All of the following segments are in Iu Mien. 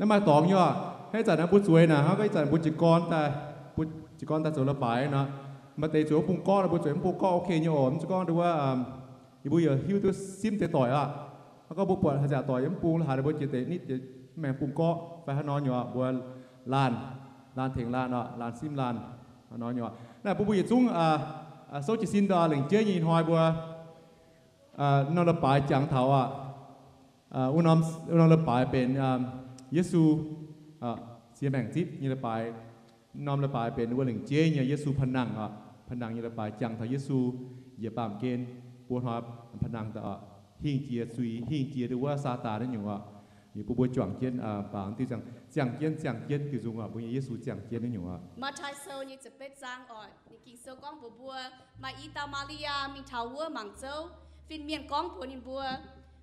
Naaiv maaih dorngx nyei oc. Hnangv ih zanc naaiv mbuo zueiz naaic, hnangv ih zanc mbuo jiez gorn daaih, mbuo jiez gorn daaih zoux leiz-baaix nor, maaih deix zueiz mv bungx gorqv, mbuo zueiz mv bungx gorqv, ok nyei oc. Mv zeiz gorngv nduov wuov, yie mbuo yaac hiuv duqv simv deix doic aqv. Hnangv gorngv mbuo buatc haaix zanc doic yaac mv bungx, haaix deix mbuo jiex deix nitv, mv maaih bungx gorqv fai hnangv nor nyei oc. Mbuo laanh, laanh tengx laanh oc, laanh simv laanh, hnangv nor nyei oc. Naaiv bun mbuo yietc zungv souv jiez sin lengc jeiv nyei ih hnoi mbuo norm leiz-baaix jangx taux aqv. Wuov norm leiz-baaix benx Yesu siex maengc zipv nyei leiz-baaix. Norm leiz-baaix benx wuov lengc jeiv nyei Yesu panh nangh oc. Panh nangh nyei leiz-baaix jangx taux Yesu njiec baamh gen, buo hnoi panh nangh daaih oc, hingh jiex zuiz, hingh jiex nduov wuov Saadaan naaiv nyungc oc. Ninh bun mbuo juangc jienv baaux diuh ziangh jienv, ziangh jienv diuh nzung oc, mbuo nyei Yesu ziangh jienv naaiv nyungc oc. Matv^taai Sou nyei ziepc betv zaang oc. Ninh Ging-Sou gorngv mbuox mbuo, maaih i dauh Maa^li^yaa mingh taux wuov mangc zouv. Fin-mienh gorngv mbuox ninh mbuo,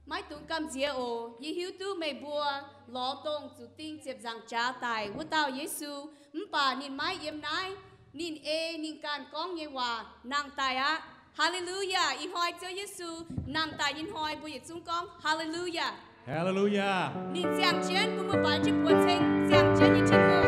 maiv dungx gamh nziex oc. Yie hiuv duqv meih mbuo lorz dongh zuqc ding ziepc nzaangc jaax daic wuov dauh Yesu, mv baac ninh maiv yiem naaiv. Ninh ei ninh ganh gorngv nyei waac nangh daaih aqv. Haa^le^lu^yaa! Ih hnoi Ziouv Yesu nangh daaih nyei hnoi mbuo yietc zungv gorngv Haa^le^lu^yaa! Haa^le^lu^yaa! Ninh ziangh jienv bun mbuo faix jienv buoz ceng ziangh jienv nyei Tin-Hungh.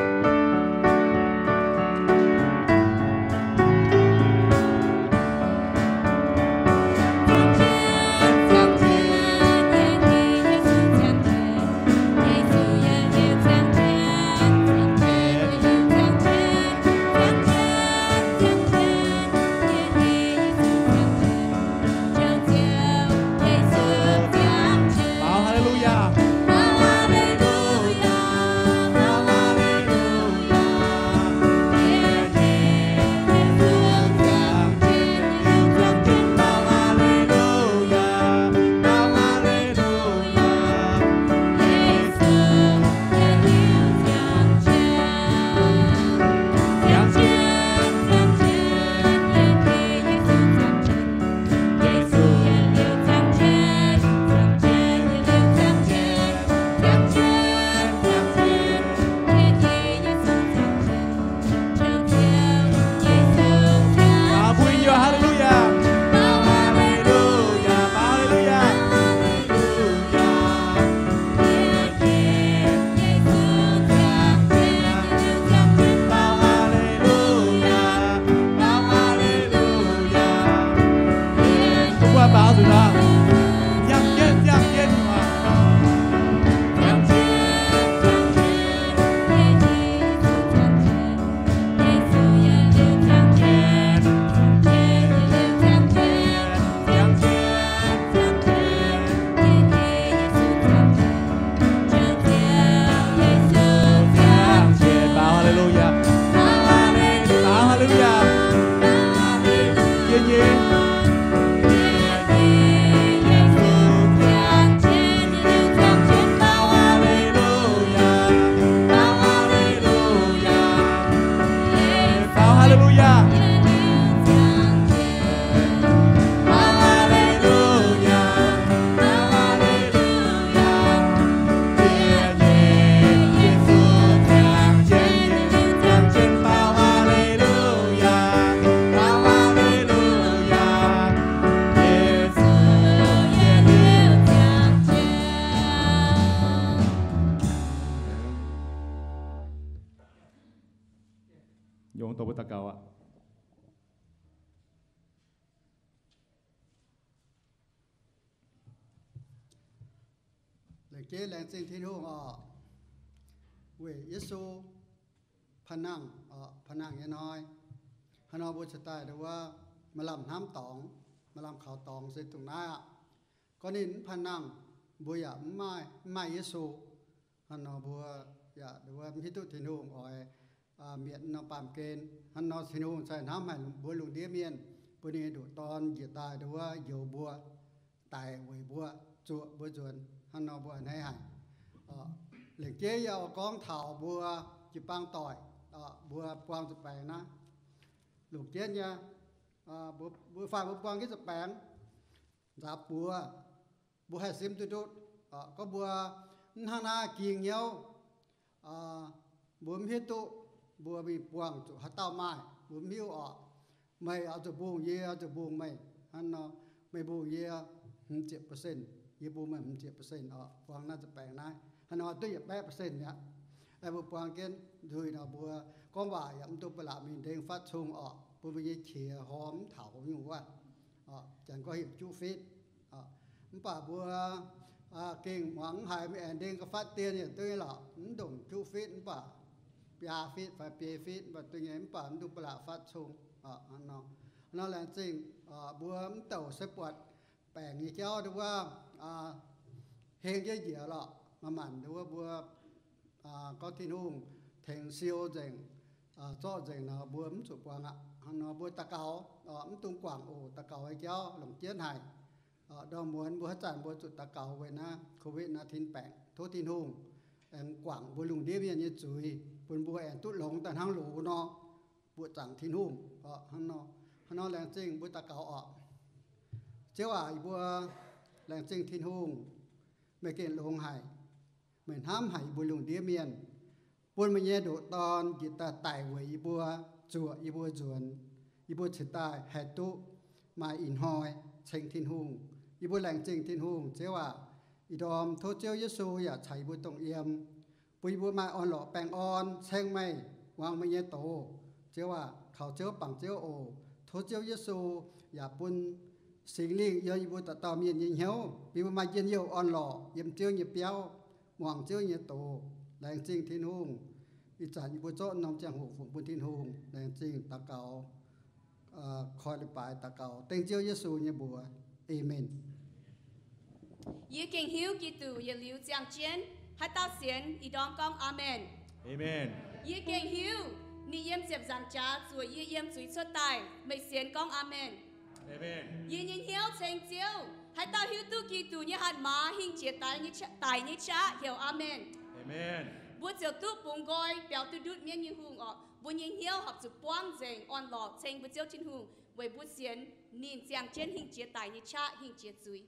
Laengz zingh Tin-Hungh oc. Weic Yesu panh nangh, panh nangh nyei hnoi, haaix nor mbuo cingx daaih nduov wuov maaih lamh hnamv dorngx, maaih lamh kaux dorngx se dongh naaiv aqv. Gorngv ninh mv panh nangh, mbuo yaac mv maaih, mv maaih Yesu. Hnangv nor mbuo yaac nduov wuov mv hiuv duqv Tin-Hungh oix mietc norm baamh gen. Hnangv nor Tin-Hungh cingx hnamv haic mbuo lungh ndiev mienh, bun ninh nyei nduqc Dorn njiec daaih nduov wuov njoux mbuo, daic weic mbuo, zuoqc mbuo nzuonx. Hnangv nor mbuo a'hneiv haic. Lengc jeiv yie oix gorngv taux mbuo jiu-baang doic, mbuo buang zuqc baengx naaiv. Longc jienv nyei, mbuo faanh mbuo buang jienv zuqc baengx, nzaapv buoz, mbuo haih simv duqv ndutv. Gorngv mbuo mv hnangv naaiv ging hnyouv, mbuo mv hiuv duqv mbuo mingh buangh zuqc haaix dauh maaih, mbuo mv hiuv oc. Meih oix zuqc mbungh yie, oix zuqc mbungh meih. Hnangv nor, meih mbungh yie hmz ziepc percent, yie mbungh meih hmz ziepc percent oc. Buang naaiv zuqc baengx naaiv. Hnangv nor duqv yietc baeqv percent mi'aqv. Mbuo buang jienv nzuih nor, mbuo gorngv waac yaac mv dungx ba'laqc mingh ndengh fatv cung orqc, bun mbuo nyei qiex horpc mv taux nyungc wuov. Janx gorngv heuc juqv fitv. Mv baac mbuo gengh muangx mv haiz, mbuo aengx ndengh ga'fatv dien yaac duqv nyei lorqc, mv ndongc juqv fitv, mv baac biaa fitv fai biei fitv, mv baac duqv nyei, mv baac mv dungx ba'laqc fatv cung. Hnangv nor, laengz zingh mbuo mv douc se buatc baengc nyei jauv nduov, heng jienv njiec lorqc. Manc-manc nduov mbuo gorngv Tin-Hungh tengx siou nzengc, zorqv nzengc nor, mbuo mv zuqc buangh aqv. Hnangv nor mbuo daux gaux, mv dungx guangc oc. Daux gaux nyei jauv longc jienv haic. Ndorm muonz mbuo haaix zanc mbuo zuqc daux gaux weic naaiv covid nineteen baengc. Tov Tin-Hungh aengx guangc mbuo lungh ndiev mienh nyei zuiz, bun mbuo aengx duqv longx daaih hnangv loz nor, mbuoqc zaangc Tin-Hungh. Hnangv nor, laengz zingh mbuo daux gaux orqc. Ziouv aac, yie mbuo laengz zingh Tin-Hungh, meih gengh longx haic. Meih hnamv haic yie mbuo lungh ndiev mienh, bun meih nyei ndoqc Dorn njiec daaih daic weic yie mbuo, zuoqc yie mbuo nzuonx, yie mbuo cingx daaih haih duqv maaih ih hnoi ceng Tin-Hungh. Yie mbuo laengz zingh Tin-Hungh, Ziouv aac. Ih ndorm tov Ziouv Yesu yaac caux yie mbuo dongh yiem, bun yie mbuo maaih orn-lorqc baengh orn ceng meih, muangx meih nyei doz. Ziouv aac, kaux Ziouv bangc Ziouv oc. Tov Ziouv Yesu yaac bun Singx Lingh yiem yie mbuo dauh dauh mienh nyei hnyouv, bun yie mbuo maaih njien-youh orn-lorqc yiem Ziouv nyei biauv, muangx Ziouv nyei doz. Laengz zingh Tin-Hungh. Ih zanc yie mbuo zorqv norm ziangh hoc fungx bun Tin-Hungh. Laengz zingh daux gaux, koi leiz-baaix daux gaux dengv Ziouv Yesu nyei mbuox. Aamen. Yie gengh hiuv Giduc yietc liuz ziangh jienv. Haaix dauh sienx ih ndorm gorngv aamen. Yie gengh hiuv ninh yiem ziepc nzaangc jaax zuoqc yie yiem zuiz cuotv daaih. Meih sienx gorngv aamen. Yie nyei hnyouv ceng Ziouv. Haaix dauh hiuv duqv Giduc nyei hatc maaz hingh jiex daic nyei qaqv heuc aamen. Mbuo ziouc duqv bungx nqoi biaux duqv ndutv mienv nyei hungh orqc. Mbuo nyei hnyouv horpc zuqc buangv nzengc orn-lorqc ceng mbuo Ziouv Tin-Hungh weic mbuo sienx ninh ziangh jienv hingh jiex daic nyei qaqv hingh jiex zuiz.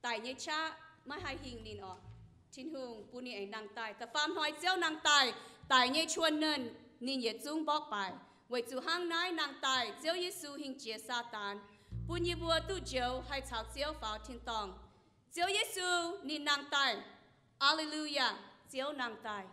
daic nyei qaqv maiv haih hingh ninh orqc. Tin-Hungh bun ninh aengx nangh daaih. Da'faam hnoi Ziouv nangh daaih, daic nyei cuon nernh ninh yietc zungv mborqv baaix. Weic zuqc hnangv naaiv nangh daaih Ziouv Yesu hingh jiex Saadaan, bun yie mbuo duqv njoux haih caux Ziouv faaux tin-dorngh. Ziouv Yesu ninh nangh daaih. Aa^le^lu^yaa, Ziouv nangh daaih.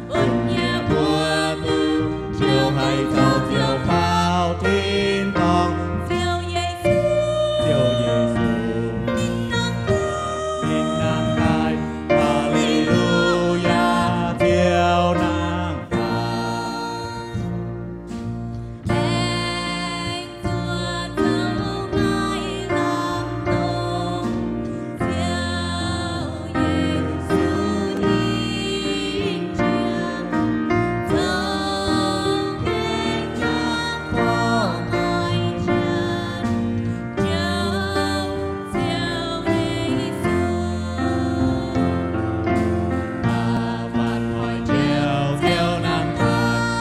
Bun yie mbuo duqv Ziouv haih caux Ziouv faaux tin-dorngh. Ziouv Yesu, Ziouv Yesu, ninh nangh daaih. Aa^le^lu^yaa, Ziouv nangh daaih. Ziouv Yesu, Ziouv Yesu, ninh nangh daaih. Aa^le^lu^yaa, Ziouv nangh daaih.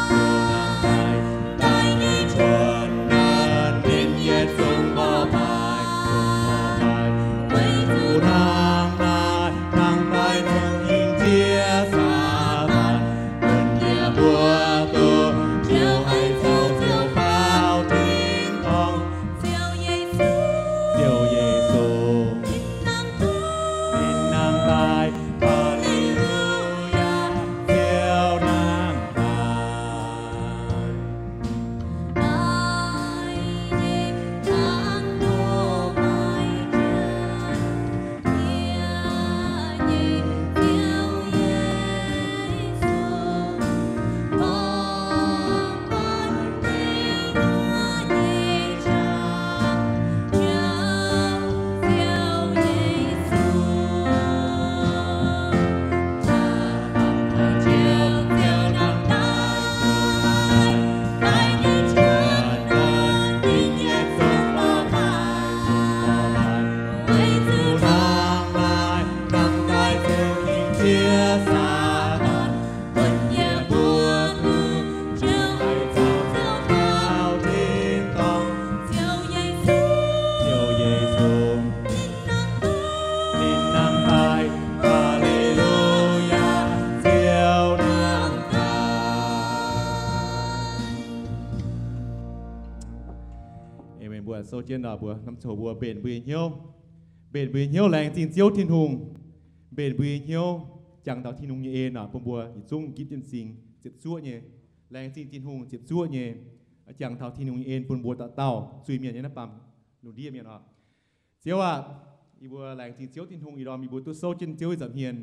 Ziouv Yesu, ninh nangh daaih. Aa^le^lu^yaa, Ziouv nangh daaih. Aamen. Mbuo souv jienv nor, mbuo hnamv coux mbuo mbenc mbuo nyei hnyouv, mbenc mbuo nyei hnyouv laengz zingh Ziouv Tin-Hungh, mbenc mbuo nyei hnyouv jangx taux Tin-Hungh nyei en nor, bun mbuo yietc zungv gitv jienv m'zing ziepc zuoqv nyei, laengz zingh Tin-Hungh ziepc zuoqv nyei, jangx taux Tin-Hungh nyei en bun mbuo dauh dauh zuiz-mienh nyei naaiv baamh lungh ndiev mienh oc. Ziouv aah, yie mbuo laengz zingh Ziouv Tin-Hungh ih ndorm yie mbuo duqv souv jienv Ziouv nyei nza'hmien,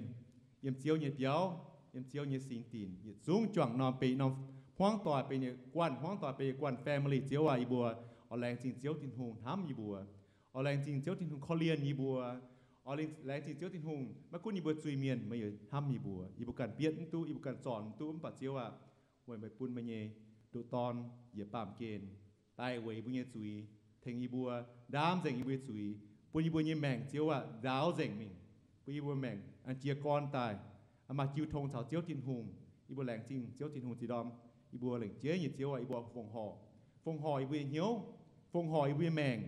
yiem Ziouv nyei biauv, yiem Ziouv nyei singx dinc, yietc zungv juangc norm benx norm hmuangv doic, benx nyei guanh hmuangv doic, benx nyei guanh family. Ziouv aah, yie mbuo oix laengz zingh Ziouv Tin-Hungh hnamv yie mbuo, oix laengz zingh Ziouv Tin-Hungh korv-lienh yie mbuo, oix laengz zingh Ziouv Tin-Hungh maiv gunv yie mbuo zuiz-mienh, meih hnamv yie mbuo. Yie mbuo ganh bietv mv duqv, yie mbuo ganh zornc mv duqv, mv baac Ziouv aah, weic meih bun meih nyei ndoqc Dorn yietc baamh gen daaih weic yie mbuo nyei zuiz, tengx yie mbuo ndaam nzengc yie mbuo nyei zuiz, bun yie mbuo nyei maengc, Ziouv aah, nzaaux nzengc mingh, bun yie mbuo maengc an jiex gorn daaih, maaih jiu tong caux Ziouv Tin-Hungh. Yie mbuo laengz zingh Ziouv Tin-Hungh zinh ndorm. Yie mbuo lengc jeiv nyei Ziouv aah, yie mbuo fongc horc, fongc horc yie mbuo nyei hnyouv, fongc horc yie mbuo nyei maengc,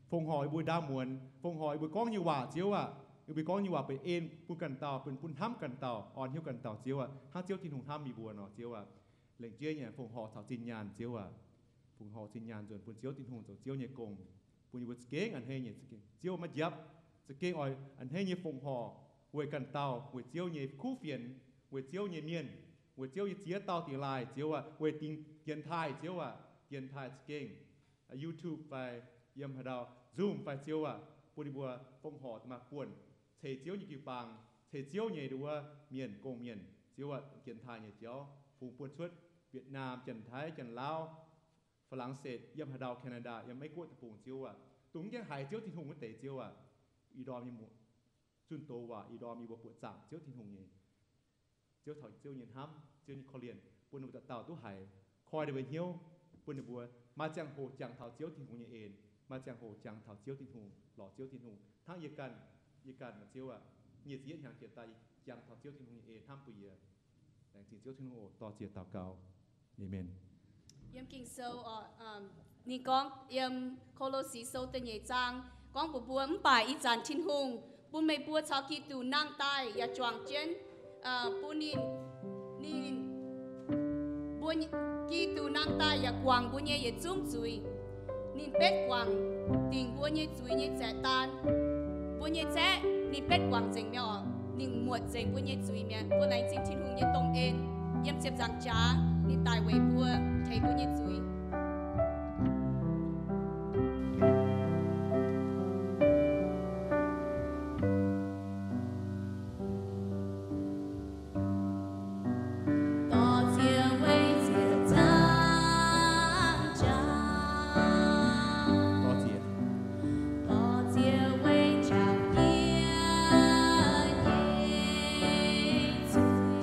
fongc horc yie mbuo ndaamv muonz, fongc horc yie mbuo gorngv nyei waac, Ziouv aah, yie mbuo gorngv nyei waac benx en bun ganh dauh, benx bun hnamv ganh dauh, orn hnyouv ganh dauh, Ziouv aah, hnangv Ziouv Tin-Hungh hnamv yie mbuo nor, Ziouv aah. Lengc jeiv nyei fongc horc caux zinh nyaanh, Ziouv aah, fongc horc caux zinh nyaanh nzuonx bun Ziouv Tin-Hungh zoux Ziouv nyei gong, bun yie mbuo za'gengh a'hneiv nyei, Ziouv maiv njapv, za'gengh oix a'hneiv nyei fongc horc weic ganh dauh, weic Ziouv nyei kuv fienx, weic Ziouv nyei mienh, weic Ziouv nyei ziex dauh dingx laaih, Ziouv aac, weic dingx dienx taaih, Ziouv aac, dienx taaih za'gengh YouTube fai yiem haaix ndau Zoom fai, Ziouv aac, bun ninh mbuo fongc horc da'maah buonv ceix Ziouv nyei jiu-baang, ceix Ziouv nyei nduov mienh, gong-mienh, Ziouv aac, dienx taaih nyei jauv fungx buonv cuotv Vietnam, Janx-Taiv, Janx-Laauv, Faa^lang^setv, yiem haaix ndau, Canada, yiem Meiv Guoqv deic-bung, Ziouv aac, dongh mv gaengh haiz Ziouv Tin-Hungh wuov deix, Ziouv aac, ih ndorm nyei zunh doz waac, ih ndorm yie mbuo buoqc zaangc Ziouv Tin-Hungh nyei, Ziouv taux Ziouv nyei hnamv, Ziouv nyei korv-lienh, bun ninh mbuo dauh dauh duqv haiz, koi ninh mbuo hnyouv, bun ninh mbuo maaih ziangh hoc jangx taux Ziouv Tin-Hungh nyei en, maaih ziangh hoc jangx taux Ziouv Tin-Hungh, lorz Ziouv Tin-Hungh. Hnangv yie ganh, yie ganh, Ziouv aac, nyic ziepc yietv hnyangx jiex daaih yie jangx taux Ziouv Tin-Hungh nyei en hnamv bun yie. Laengz zingh Ziouv Tin-Hungh oc. Dor-ziec daux gaux. Aamen. Yiem Ging-Sou oc, ninh gorngv yiem Ko^lo^si Sou da'nyeic zaang gorngv mbuox mbuo, mv baac ih zanc Tin-Hungh bun meih mbuo caux Giduc nangh daaih yaac juangc jienv, bun ninh, ninh, mbuo, Giduc nangh daaih yaac guangc mbuo nyei yietc zungv zuiz. Ninh betv guangc dingc mbuo nyei zuiz nyei zaeqv daan. Mbuo nyei zaeqv ninh betv guangc nzengc mi'aqv oc. Ninh muotc nzengc mbuo nyei zuiz mi'aqv. Mbuo laengz zingh Tin-Hungh nyei domh en. Yiem ziepc nzaangc jaax ninh daic weic mbuo, tengx mbuo nyei zuiz.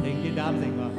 Tengx yie ndaam nzengc oc.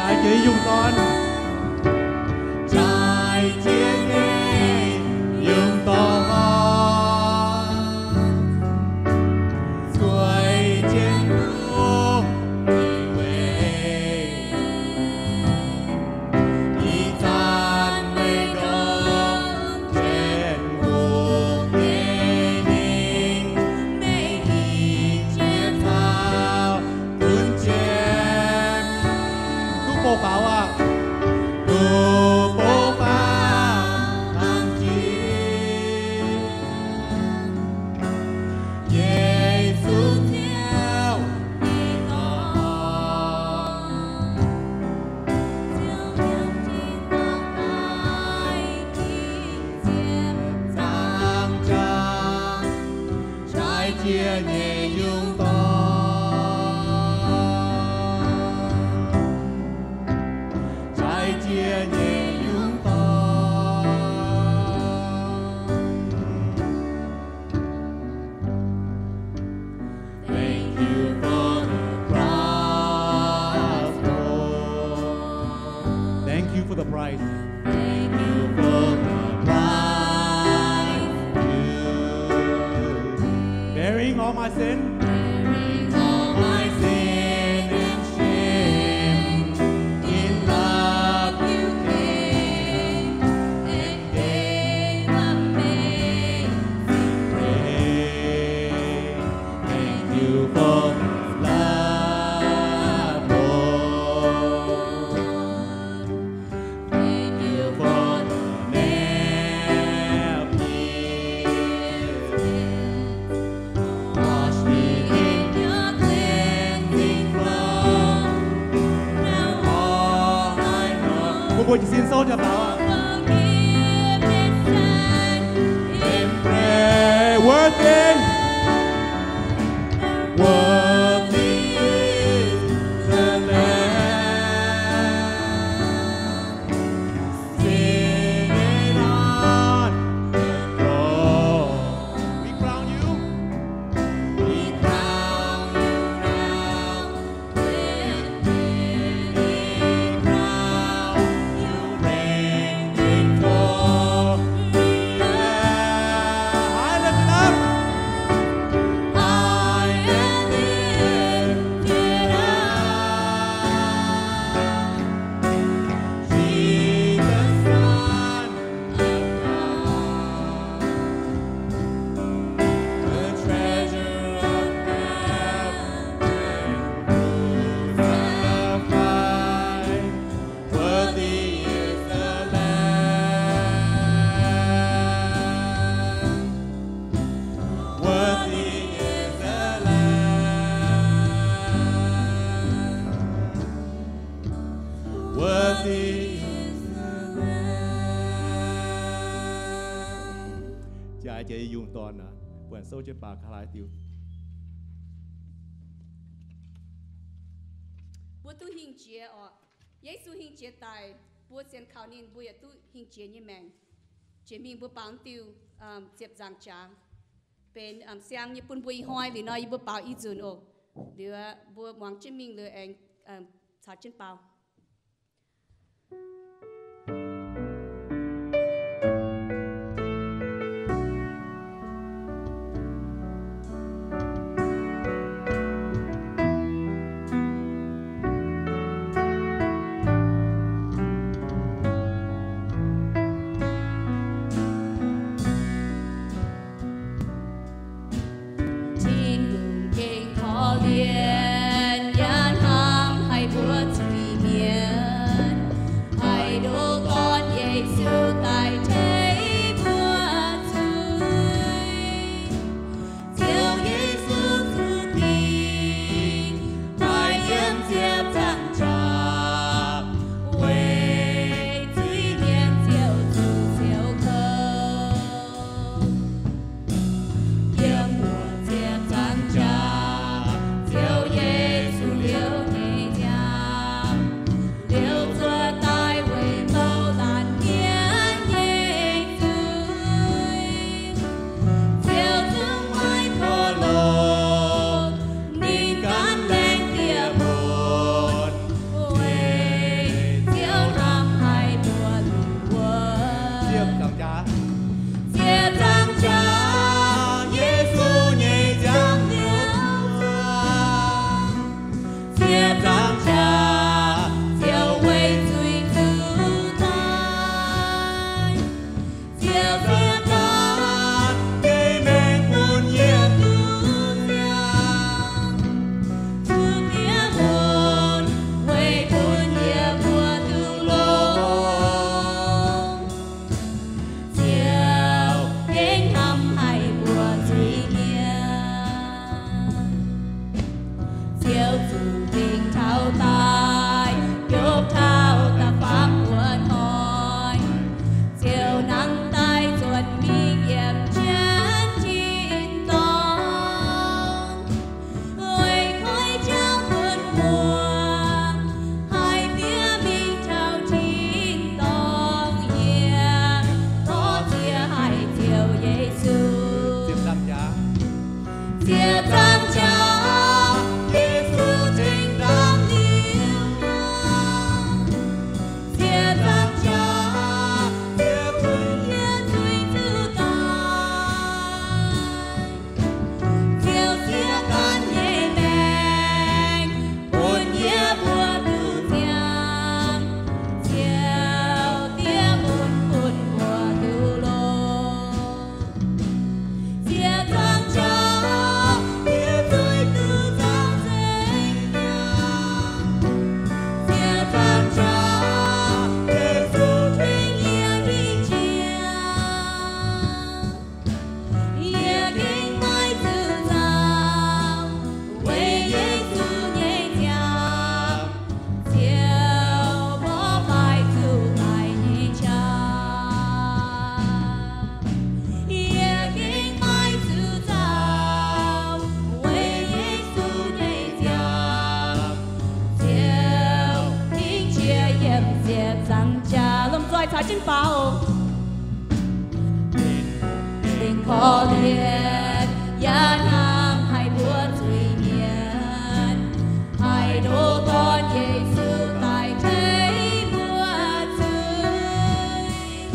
Jaaix jienv yungh dorn. Jaaix jienv nyei yungh dorn. Zueiz jienv Tin-Hungh nyei weic. Ih zanc meih ndongc Tin-Hungh nyei ningv, meih hingh jiex caux gunv jiem. Duqv bou faaux aqv. Duqv bou faaux hnangv jiex Yesu Ziouv nyei dorngx. Zaangc jaax, jaaix jiex nyei yungh dorn. Jaaix jiex nyei yungh dorn. Thank you for the price. Thank you for the price. Thank you for the price. You bearing all my sin. Bearing all my sin and shame. In love you came and gave amazing grace. Thank you for love, Lord. Thank you for the nail pierced hands. Wash me in your cleansing flow. Now all I know. Mbuo mbuo jiez sin souv jaa-baaux aqv. Forgiveness and embrace. Worthy. Worthy is the Lamb seated on the throne. We crown you. We crown you now with beauty Jaaix jiex yungh dorn aqv, buatc souv jienv baaux kaav laaix diuh. Mbuo duqv hingh jiex oc. Yesu hingh jiex daic, mbuo sienx kaux ninh, mbuo yaac duqv hingh jiex nyei maengc. Jiex mingh mbuo baaux diuh, ziepc nzaangc jaax. Benx siang nyei bun mbuo ih hnoi liuz nor, yie mbuo baaux i nzunc oc. Liuz mbuo muangx jienv mingh liuz aengx caux jienv baaux. Tin-Hungh gengh korv-lienh, yaac hnamv haic mbuo zuiz-mienh, haih ndoqv gorn Yesu daaih tei mbuo zuiz. Ziouv Yesu zuqc dingc, daaih yiem ziepc nzaangc jaax, weic zuiz-mienh ziouc zuqc ziouc kouv. Yiem wuov ziepc nzaangc jaax, Ziouv Yesu liouh nyei nziaamv, liouh zuov daaih weic bouh laanh mienh nyei zuiz. Ziouv zungv maiv korv-longc, ninh gan laengz dieh mun, weic Ziouv hnamv haic mbuo lungh wuonh. Ziepc nzaangc jaax, ziepc nzaangc jaax, Yesu nyei nziaamv liouh zuangx. Ziepc nzaangc jaax, Ziouv weic zuiz zuqc daiv. Ziouv ziepc nzaangc nyei maengc bun yie duqv ziangh, zuqc diev mun weic bun yie mbuo duqv longx. Ziouv gengh hnamv haic mbuo zuiz-mienh. Ziouv zuqc dingc taux daaih, biopv taux da'faam wuov hnoi, Ziouv nangh daaih nzuonx mingh yiem jienv tin-dorngh. Weic koi jauv bun mbuo haih diev mingh taux tin-dorngh yiem, dorh ziex haic Ziouv Yesu. Ziepc nzaangc jaax, Yesu tengx dangh liuz nor. Ziepc nzaangc jaax, Ziouv bun yie zuiz zuqc daic. Ziouv siev ganh nyei maengc bun yie mbuo duqv ziangh. Ziouv diev mun bun mbuo duqv longx. Ziepc nzaangc jaax, yie zuiz duqv nzauh nzengc mi'aqv. Ziepc nzaangc jaax, Yesu tengx yie hingh jiex. Yie gengh maiv zuqc nzauh, weic Yesu nyei nziaamv, Ziouv mborqv baaix zuqc daic nyei qaqv. Yie gengh maiv zuqc nzauh, weic Yesu nyei nziaamv, Ziouv hingh jiex yiem ziepc nzaangc jaax. Lomh nzoih caux jienv faaux. Gengh korv-lienh yaac hnamv haic mbuo zuiz mienh, haih ndoqv gorn Yesu daaih tei mbuo zuiz.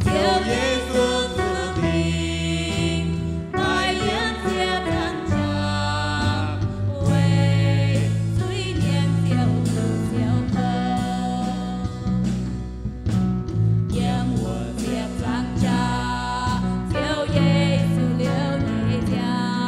Ziouv Yesu zuqc dingc daaih yiem ziepc nzaangc jaax, weic zuiz mienh ziouc zuqc ziouc kouv. Yiem wuov ziepc nzaangc jaax, Ziouv Yesu liouh nyei nziaamv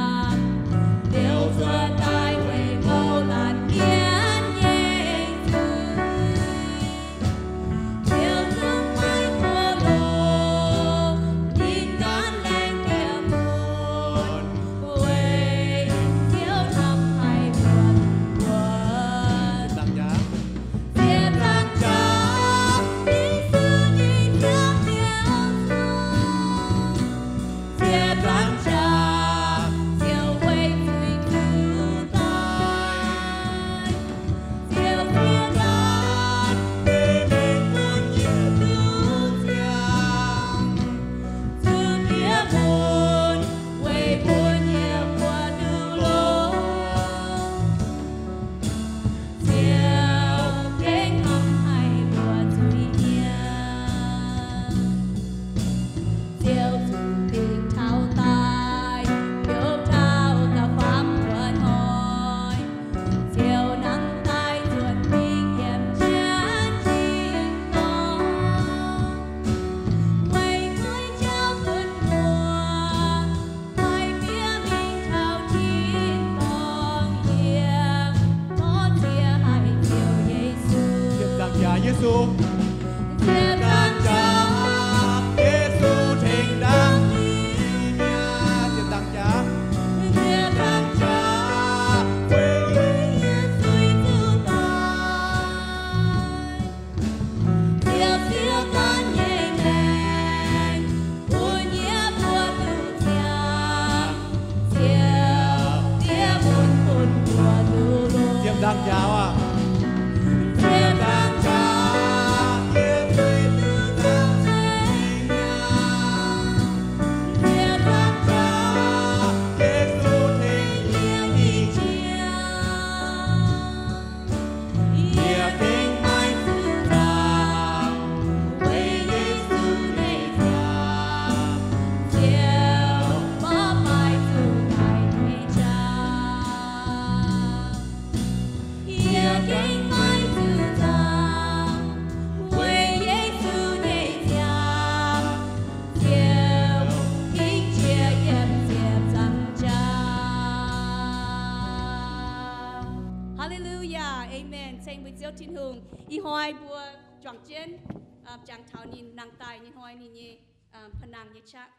Hallelujah, amen. Ceng mbuo Ziouv Tin-Hungh. Ih hnoi mbuo juangc jienv, uh, jangx taux ninh nangh daaih nyei hnoi, ninh nyei, uh, pa'nangh nyei qaqv.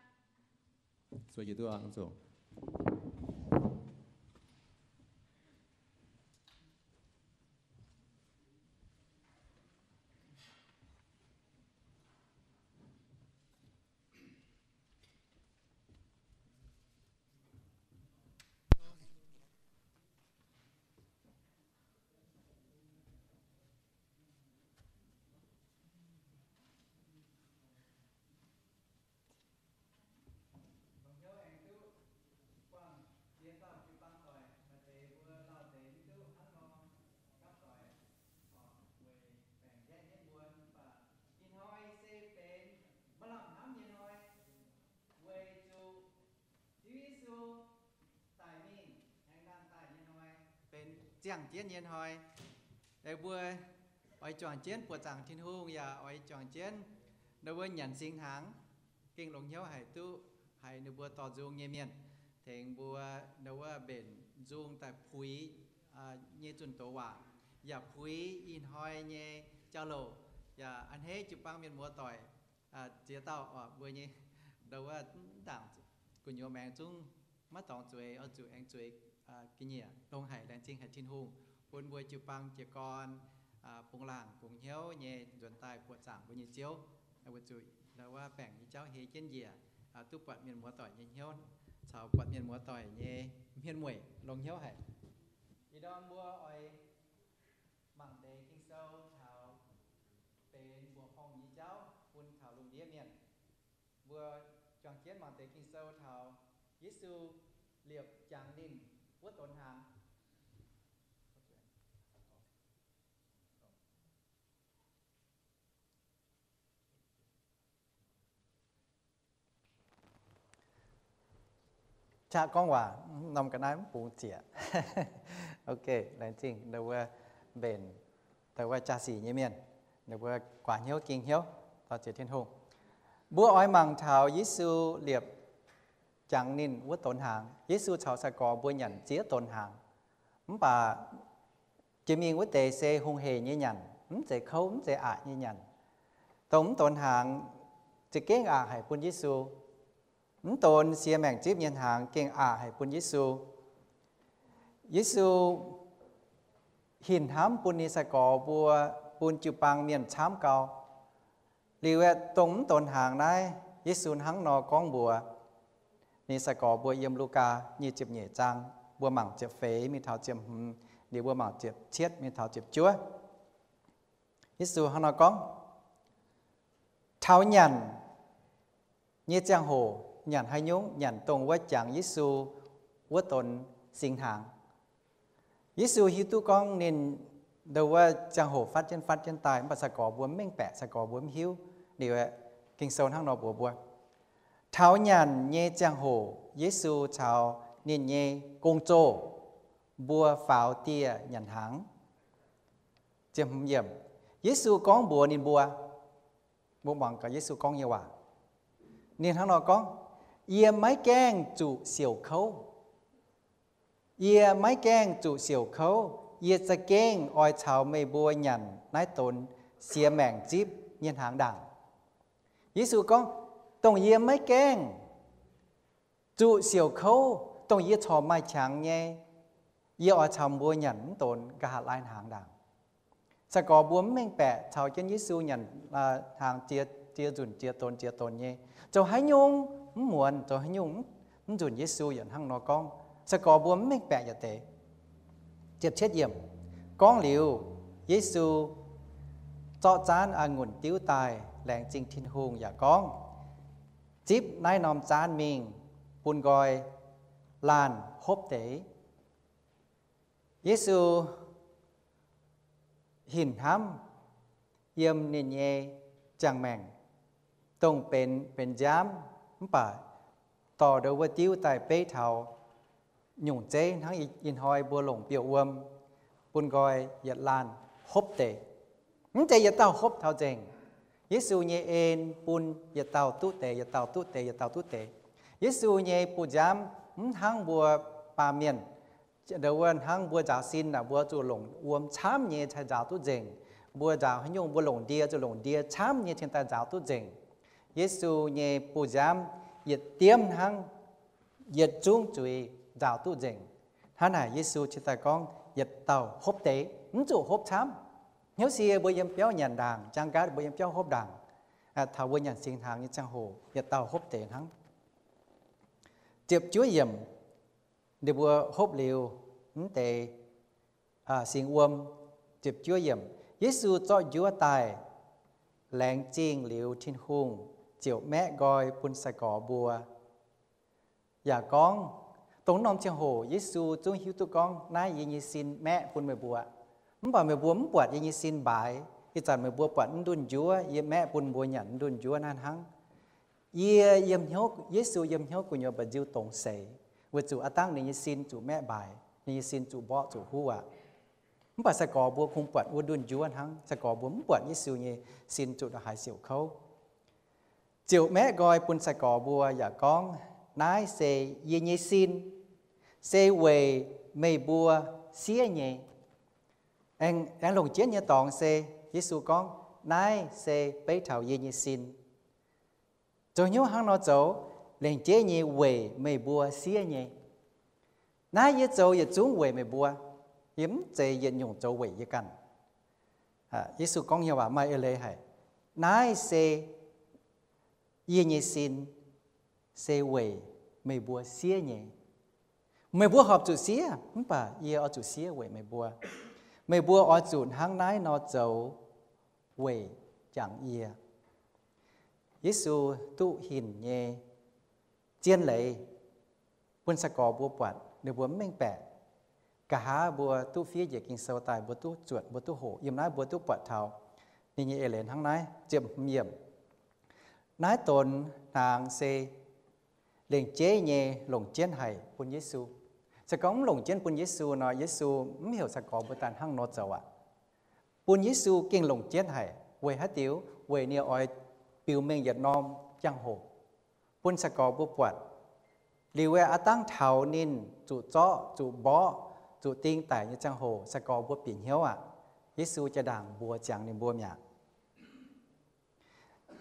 Longc hnyouv aengx duqv buangh ziex dauh jiu-baang doic, maaih deix mbuo lauh deix mv duqv hnangv nor gapv doic, weic baengc nqaeqv nyienv mbuo, mv baac ih hnoi se benx maaih lamh hnamv nyei hnoi, weic zuqc Ziouv Yesu daic mingh aengx nangh daaih nyei hnoi, benx ziangh jienv nyei hnoi. Aengx mbuo oix juangc jienv buoqc zaangc Tin-Hungh yaac oix juangc jienv ndau wuov nyanc singx hnaangx, gengh longx hnyouv haic duqv haiz ninh mbuo dorh nzung nyei mienh tengx mbuo ndau wuov mbenc nzung daaih puix nyei zunh doz waac, yaac puix ih hnoi nyei jauv-louc, yaac a'hneiv jiu-baang mienh muoz-doic ziex dauh oc, mbuo nyei ndau wuov mv dangc gu'nyuoz maengx zungv maiv dorngx zueiz, oix zuqc aengx zueiz ga'nyiec longx haic. Laengz zingh haic Tin-Hungh bun mbuo jiu-baang jiez gorn bungx laangc bungx hnyouv nyei nzuonx daaih buoqc zaangc mbuo nyei Ziouv. Weic zuqc ndau wuov baengc nyei jauv hei jienv njiec, duqv buatc mienh muoz-doic nyei hnyouv caux buatc mienh muoz-doic nyei hmien mueic longx hnyouv haic. Ih ndorm mbuo oix mangc deix Ging-Sou taux benx mbuoqc horngh nyei jauv bun taux lungh ndiev mienh. Mbuo juangc jienv mangc deix Ging-Sou taux Yesu liepc jangx ninh wuov donx hnaangx. Qaqv gorngv waac norm ga'naaiv mv bungx zieqc. Ok, laengz zingh ndau wuov mbenc, ndau wuov jaa-sic nyei mienh, ninh mbuo guaax hnyouv ging hnyouv dorh ziex Tin-Hungh. Mbuo oix mangc taux Yesu liepc jangx ninh wuov donx hnaangx. Yesu caux sai-gorx mbuo nyanc ziex donx hnaangx. Mv baac jiex mingh wuov deix se hungh heic nyei nyanc, mv zeiz kouv mv zeiz aqc nyei nyanc. Dongh mv donx hnaangx za'gengh aqc haic bun Yesu. Mv donx siex maengc zipv nyei hnaangx gengh aqc haic bun Yesu. Yesu hinc hnamv bun ninh sai-gorx mbuo, bun jiu-baang mienh camv gau. Liuz aeqv, dongh mv donx hnaangx naaiv, Yesu hnangv nor gorngv mbuox ninh sai-gorx mbuo yiem Lugaa nyic ziepc nyeic zaang, mbuo mangc ziepc feix mingh taux ziepc hmz, liuz mbuo mangc ziepc cietv mingh taux ziepc juov. Yesu hnangv nor gorngv, taux nyanc nyei ziangh hoc, nyanc haaix nyungc? Nyanc dongh wuov jangx Yesu wuov donx singx hnaangx. Yesu hiuv duqv gorngv ninh ndau wuov ziangh hoc fatv jienv fatv jienv daaih, mv baac sai-gorx mbuo mv mengh baeqc, sai-gorx mbuo mv hiuv. Liuz aeqv, Ging-Sou hnangv nor mbuox mbuo, taux nyanc nyei ziangh hoc Yesu caux ninh nyei gong-zoh mbuo faaux dieh nyanc hnaangx. Yesu gorngv mbuox ninh mbuo, mbuo muangx gaax Yesu gorngv nyei waac. Ninh hnangv nor gorngv, yie maiv gaengh zuqc siouc kouv. Yie maiv gaengh zuqc siouc kouv. Yie za'gengh oix caux meih mbuo nyanc naaiv donx siex maengc zipv nyei hnaangx ndaangc. Yesu gorngv, dongh yie maiv gaengh zuqc siouc kouv, dongh yie corc maaih qangx nyei, yie oix caux mbuo nyanc mv donx nqa'haav laai hnaangx ndaangc. Sai-gorx mbuo mv mengh baeqc caux jienv Yesu nyanc hnaangx ziex, ziex nzunc ziex donx ziex donx nyei. Zoux haaix nyungc mv muonz, zoux haaix nyungc mv nzunc Yesu yaac hnangv nor gorngv. Sai-gorx mbuo mv mengh baeqc yietc deix. Ziepc cietv yiemc, gorngv liuz, Yesu zorqv zaanv a'ngunc diuv daaih, laengz zingh Tin-Hungh yaac gorngv, zipv naaiv norm zaanv mingh bun nqoi laanh hopv deix. Yesu hinc hnamv yiem ninh nyei ziangh maengc, dongh benx, benx nziaamv mv baac dorh ndo wuov diuv daaih beiv taux nyungc zeiv hnangv ih hnoi mbuo longc biouv wuom bun nqoi yietc laanh hopv deix. Mv zeiz yietc dauh hopv taux nzengc. Yesu nyei en bun yietc dauh duqv deix, yietc dauh duqv deix, yietc dauh duqv deix. Yesu nyei bu nziaamv mv hnangv mbuo baamh mienh ndo wuov hnangv mbuo nzaaux sin aeqv, mbuo zuqc longc wuom camv nyei cingx daaih nzaaux duqv nzengc. Mbuo nzaaux haaix nyungc mbuo longc ndie zuqc longc ndie camv nyei cingx daaih nzaaux duqv nzengc. Yesu nyei bu nziaamv yietc diemv hnangv, yietc zungv zuiz nzaaux duqv nzengc. Hnangv naaic Yesu cingx daaih gorngv yietc dauh hopv deix, mv zuqc hopv camv. Hnyouv sie mbuo yiem biauv nyanc ndaangc, jangx gaatv mbuo yiem biauv hopv ndaangc, taux mbuo nyanc singx hnaangx nyei ziangh hoc yietc dauh hopv deix hnangv. Ziepc juov yiemc, ninh mbuo hopv liuz mv deix singx wuom. Ziepc juov yiemc, Yesu zorqv njuov daaih, laengz zingh liuz Tin-Hungh, ziouc maeqv nqoi bun sai-gorx mbuo. Yaac gorngv, dongh norm ziangh hoc Yesu zungv hiuv duqv gorngv, naaiv yie nyei sin maeqv bun meih mbuo. Mv baac meih mbuo mv buatc yie nyei sin mbaaix. Ih zanc meih mbuo buatc mv ndunh njuov yie maeqv bun mbuo nyanc mv ndunh njuov naaiv hnangv. Yie yiem hnyouv, Yesu yiem hnyouv gu'nyuoz mba'nziu dongz seix, weic zuqc aav dangh ninh nyei sin zuqc maeqv mbaaix, ninh nyei sin zuqc mborqv zuqc huv aqv. Mv baac sai-gorx mbuo kungx buatc wuov ndunh njuov hnangv. Sai-gorx mbuo mv buatc Yesu nyei sin zuqc ndongc haaix siouc kouv. Ziouc maeqv nqoi bun sai-gorx mbuo yaac gorngv, naaiv se yie nyei sin, se weic meih mbuo siev nyei. Aengx, aengx longc jienv nyei dorngx se, Yesu gorngv, naaiv se beiv taux yie nyei sin. Zoux hnyouv hnangv nor zoux, lengc jeiv nyei weic meih mbuo siev nyei. Naaiv yie zoux yietc zungv weic meih mbuo. Yie mv zeiz yietc nyungc zoux weic yie ganh. Yesu gorngv nyei waac maaih eix leiz haic. Naaiv se yie nyei sin, se weic meih mbuo siev nyei. Meih mbuo horpc zuqc siev, mv baac yie oix zuqc siev weic meih mbuo. Meih mbuo oix zuqc hnangv naaiv nor zoux weic jangx yie. Yesu duqv hinc nyei zien leiz bun sai-gorx mbuo buatc, ninh mbuo mv mengh baeqc. Nqa'haav mbuo duqv fiev njiec Ging-Sou daaih, mbuo duqv zuotc, mbuo duqv hoqc. Yiem naaiv mbuo duqv buatc taux ninh nyei eix leiz hnangv naaiv. Ziepc hmz yiemc, naaiv donx hnaangx se lengc jeiv nyei longc jienv haic bun Yesu. Se gorngv mv longc jienv bun Yesu nor, Yesu mv heuc sai-gorx mbuo daaih hnangv nor zoux aqv. Bun Yesu gengh longc jienv haic. Weic haaix diuc? Weic ninh oix biux mengh yietc norm jangx-hoc bun sai-gorx mbuo buatc. Liuz aeqv, aav dangh taux ninh zuqc zorqv, zuqc mborqv, zuqc ding daic nyei ziangh hoc, sai-gorx mbuo bieqc hnyouv aqv. Yesu jaa-ndaangc mbuox ziangx ninh mbuo mi'aqv.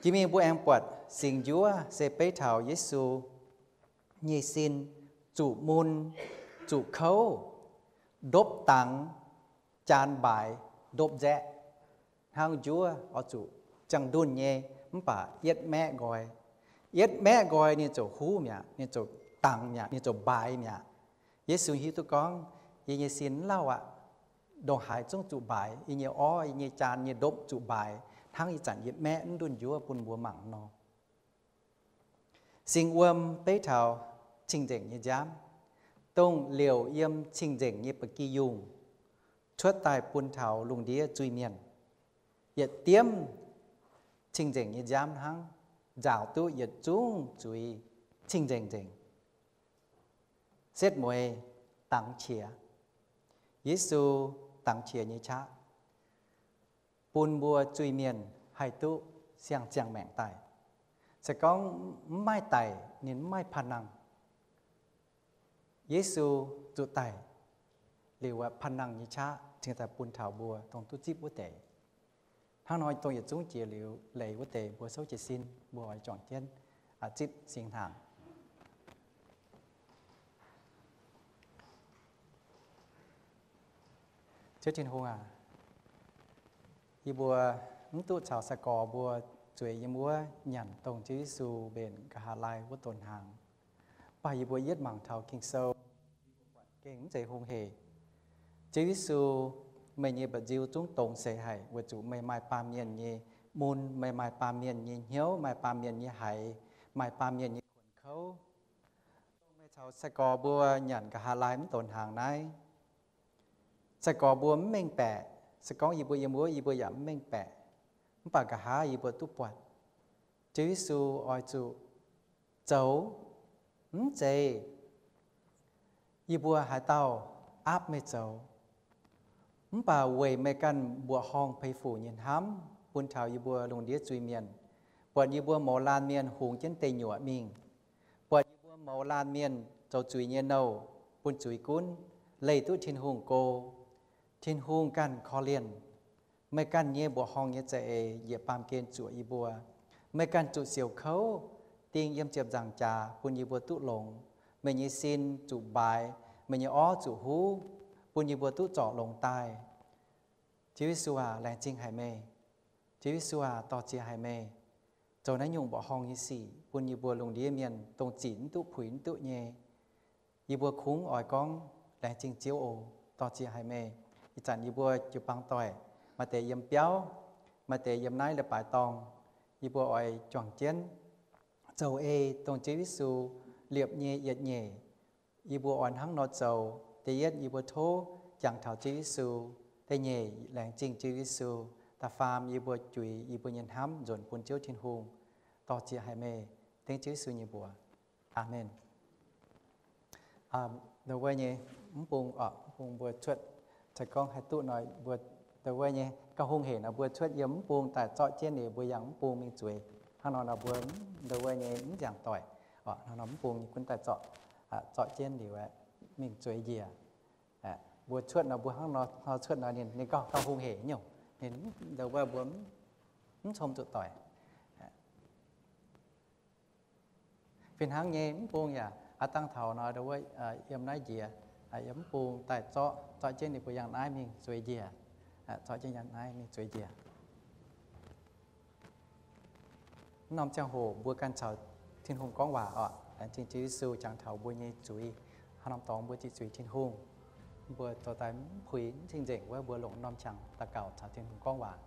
Jiex mingh mbuo aengx buatc singx njuov se beiv taux Yesu nyei sin zuqc mun, zuqc kouv, ndopv dangx, jaan mbaaix ndopv nzaeqv. Hnangv njuov oix zuqc ziangh ndunh nyei, mv baac yietv maeqv nqoi. Yietv maeqv nqoi ninh ziouc huv mi'aqv, ninh ziouc dangx mi'aqv, ninh ziouc mbaaix mi'aqv. Yesu hiuv duqv gorngv, yie nyei sin mv lauh aqv. Ndongc haaix zungv zuqc mbaaix, yie nyei orv, yie nyei jaan nyei ndopv zuqc mbaaix, hnangv ih zanc yie maeqv mv ndunh njuov bun mbuo mangc nor. Singx wuom beiv taux cing-nzengc nyei nziaamv, dongh liouc yiem cing-nzengc nyei ba'gi yungh cuotv daaih bun taux lungh ndiev zuiz-mienh. Yietc diemv cing-nzengc nyei nziaamv hnangv, nzaaux duqv yietc zungv zuiz cing-nzengc nzengc. Setv mueiz dangx qiex. Yesu dangx qiex nyei qaqv bun mbuo zuiz-mienh haih duqv siang-ziangh maengc daaih. Se gorngv mv maaih daic, ninh mv maaih panh nangh. Yesu zuqc daic liuz, panh nangh nyei qaqv cingx daaih bun taux mbuo dongh duqv zipv wuov deix. Hnangv nor dongh yietc zungv jiex liuz leiz wuov deix mbuo souv jiez sin, mbuo oix juangc jienv zipv singx hnaangx. Ziouv Tin-Hungh aac, yie mbuo mv duqv caux sai-gorx mbuo zueiz yiem wuov nyanc dongh Ziouv Yesu mbenc nqa'haav laai wuov donx hnaangx. Mv baac yie mbuo yietv mangc taux Ging-Sou gengh mv zeiz hungh hec. Ziouv Yesu, meih nyei mba'nziu zungv dongz seix haic weic zuqc meih maaih baamh mienh nyei mun, meih maaih baamh mienh nyei hnyouv, maaih baamh mienh nyei haiz, maaih baamh mienh nyei kuonx kouv. Dongh meih caux sai-gorx mbuo nyanc nqa'haav laai mv donx hnaangx naaiv, sai-gorx mbuo mv mengh baeqc. Se gorngv yie mbuo yiem wuov, yie mbuo yaac mv mengh baeqc. Mv baac nqa'haav yie mbuo duqv buatc Ziouv Yesu oix zuqc zoux. Mv zeiz yie mbuo haaix dauh aapv meih zoux, mv baac weic meih ganh mbuoqc horngh peix fuc nyei hnamv bun taux yie mbuo lungh ndiev zuiz-mienh, buatc yie mbuo mouz laanh mienh hungx jienv deic nyuoqc mingh, buatc yie mbuo mouz laanh mienh zoux zuiz nyei nouh bun zuiz gunv, leih duqv Tin-Hungh go. Tin-Hungh ganh korv-lienh. Meih ganh nyei mbuoqc horngh nyei za'eix yietc baamh gen zuoqc yie mbuo. Meih ganh zuqc siouc kouv, ding yiem ziepc nzaangc jaax bun yie mbuo duqv longx. Meih nyei sin zuqc mbaaix, meih nyei orv zuqc huv, bun yie mbuo duqv zorc longx daaih. Ziouv Yesu aac, laengz zingh haic meih. Ziouv Yesu aac, dor-ziec haic meih zoux naaiv nyungc mbuoqc horngh nyei sic bun yie mbuo lungh ndiev mienh dongh zic mv duqv puix mv duqv nyei. Yie mbuo kungx oix gorngv laengz zingh Ziouv oc, dor-ziec haic meih. Ih zanc yie mbuo jiu-baang doic, maaih deix yiem biauv, maaih deix yiem naaiv leiz-baaix dorngh, yie mbuo oix juangc jienv zoux ei dongh Ziouv Yesu liepc nyei yietc nyeic. Yie mbuo oix hnangv nor zoux. Da'yietv yie mbuo tov jangx taux Ziouv Yesu. Da'nyeic laengz zingh Ziouv Yesu da'faam yie mbuo juix yie mbuo nyei hnamv nzuonx bun Ziouv Tin-Hungh. Dor-ziec haic meih, dengv Ziouv Yesu nyei mbuox. Aamen. Ndau wuov nyei mv bung, mv bung mbuo cuotv, se gorngv haih duqv nor mbuo, ndau wuov nyei gauh hungh hec nor mbuo cuotv yiem mv bung daaih zorqv jienv liuz mbuo yangh mv bung mingh zueiz. Hnangv nor nor mbuo ndau wuov nyei mv nziaangc doic, hnangv nor mv bung nyei gunv daaih zorqv, zorqv jienv liuz aeqv, mingh zueiz njiec. Mbuo cuotv nor mbuo hnangv nor cuotv nor ninh, ninh gauh, gauh hungh hec nyungc. Ninh ndau wuov mbuo mv cong zuqc doic. Fih hnangv nyei mv bung yaac aav dangh taux nor ndau wuov yiem naaiv njiec, yiem mv bung daaih zorqv, zorqv jienv ninh mbuo yangh naaiv mingh zueiz njiec. Zorqv jienv yangh naaiv mingh zueiz njiec. Mv norm ziangh hoc mbuo ganh caux Tin-Hungh gorngv waac oc. Laengz zingh Ziouv Yesu jangx taux mbuo nyei zuiz. Haaix norm dorngx mbuo ziqc zuiz Tin-Hungh, mbuo dorh daaih mv puix mv cing-nzengc wuov, mbuo longc norm qangx daux gaux caux Tin-Hungh gorngv waac.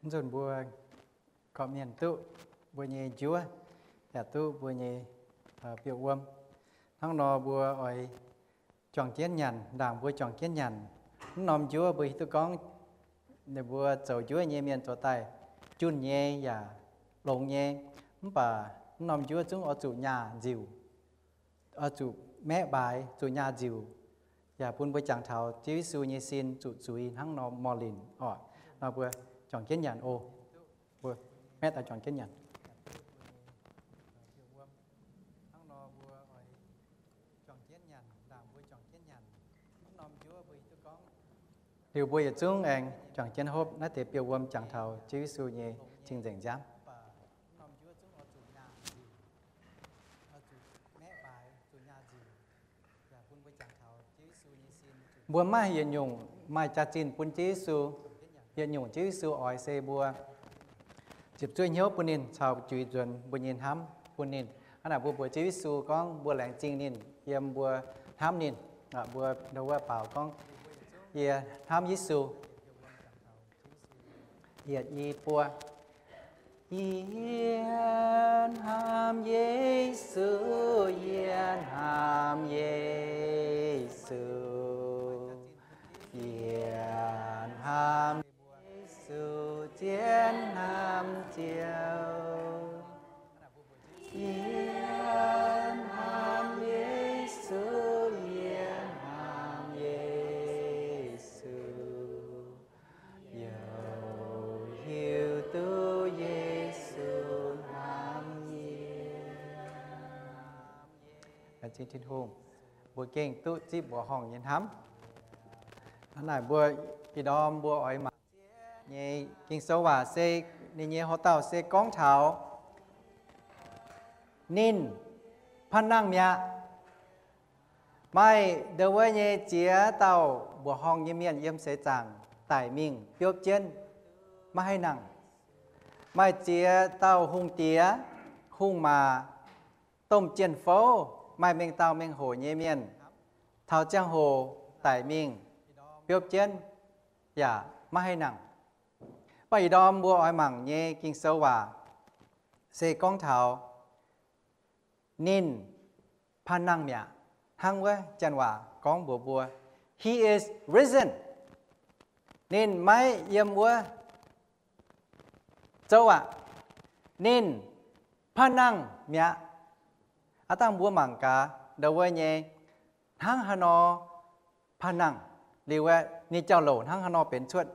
Nzunc mbuo gorqv-mienh duqv mbuo nyei njuov, yaac duqv mbuo nyei biouv-wuom. Hnangv nor mbuo oix juangc jienv nyanc, ndaangc mbuo juangc jienv nyanc, mv norm njuov mbuo hiuv duqv gorngv ninh mbuo zoux njuov nyei mienh zoux daaih junh nyei yaac longx nyei. Mv baac mv norm njuov zungv oix zuqc nyaah nziuc, oix zuqc maeqv mbaaix, zuqc nyaah nziuc, yaac bun mbuo jangx taux Ziouv Yesu nyei sin zuqc zuiz hnangv nor mor linc orqc. Nor mbuo juangc jienv nyanc oc. Mbuo maeqv daaih juangc jienv nyanc. Liuz mbuo yietc zungv aengx juangc jienv hopv naaiv deix biouv-wuom jangx taux Ziouv Yesu nyei cing-nzengc nziaamv. Mbuo mv maaih yietc nyungc maaih jaax-zinh bun Ziouv Yesu. Yietc nyungc Ziouv Yesu oix se mbuo ziepc zuoqv hnyouv bun ninh caux juix nzuonx mbuo nyei hnamv bun ninh. Hnangv naaic mbuo mbuox Ziouv Yesu gorngv mbuo laengz zingh ninh yiem mbuo hnamv ninh. Mbuo ndo wuov baaux gorngv, Yie hnamv Yesu. Yietc, i, buo. Yie hnamv Yesu, yie hnamv Yesu, yie hnamv Yesu zien hnamv Ziouv. Yie hnamv Yesu, yie hnamv Yesu, youc hiuv duqv Yesu hnamv yie. Laengz zingh Tin-Hungh, mbuo gengh duqv zipv mbuoqc horngh nyei hnamv. Hnangv naaic mbuo ih ndorm mbuo oix mangc nyei Ging-Sou waac se, ninh nyei houx-dauh se gorngv taux ninh panh nangh mi'aqv. Maaih ndo wuov nyei ziex dauh mbuoqc horngh nyei mienh yiem seix zaangc daic mingh biopv jienv, maiv haih nangh. Maaih ziex dauh hungh diex, hungh maac, domh jien-fouv, maaih mengh dauh mengh hoc nyei mienh taux ziangh hoc daic mingh biopv jienv, yaac maiv haih nangh. Mv baac ih ndorm mbuo oix mangc nyei Ging-Sou waac se gorngv taux ninh panh nangh mi'aqv. Hnangv wuov janx waac gorngv mbuox mbuo, He is risen. Ninh maiv yiem wuov zouv aqv. Ninh panh nangh mi'aqv. Aav dangh mbuo mangc gaax ndo wuov nyei hnangv haaix nor panh nangh, liuz aeqv, ninh jauv-louc hnangv haaix nor benx cuotv.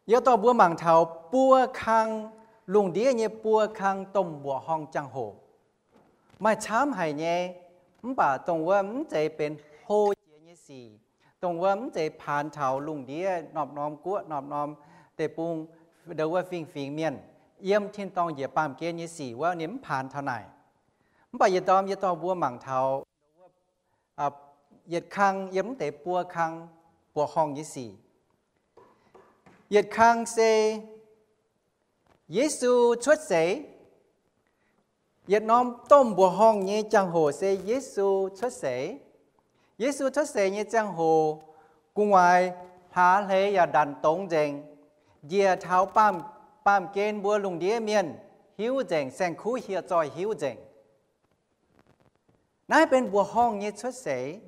Yie dorh mbuo mangc taux buo kang, lungh ndiev nyei buo kang domh mbuoqc horngh jangx-hoc. Maaih camv haic nyei, mv baac dongh wuov mv zeiz benx hlo jiex nyei sic, dongh wuov mv zeiz paanx taux lungh ndiev norm-norm guoqv, norm-norm deic-bung, ndo wuov fingx-fingx mienh, yiem tin-dorngh njiec baamh gen nyei sic wuov ninh mv paanx taux naaic. Mv baac yietc ndorm yie dorh mbuo mangc taux yietc kang yiem mv deix buo kang mbuoqc horngh nyei sic. Yietc kang se Yesu cuotv seix. Yietc norm domh mbuoqc horngh nyei jangx-hoc se Yesu cuotv seix. Yesu cuotv seix nyei ziangh hoc, gu'nguaaic hlaax hleix yaac ndanc dongz nzengc, njiec taux baamh, baamh gen mbuo lungh ndiev mienh hiuv nzengc, saeng-kuv hieh zoih hiuv nzengc. Naaiv benx mbuoqc horngh nyei cuotv seix.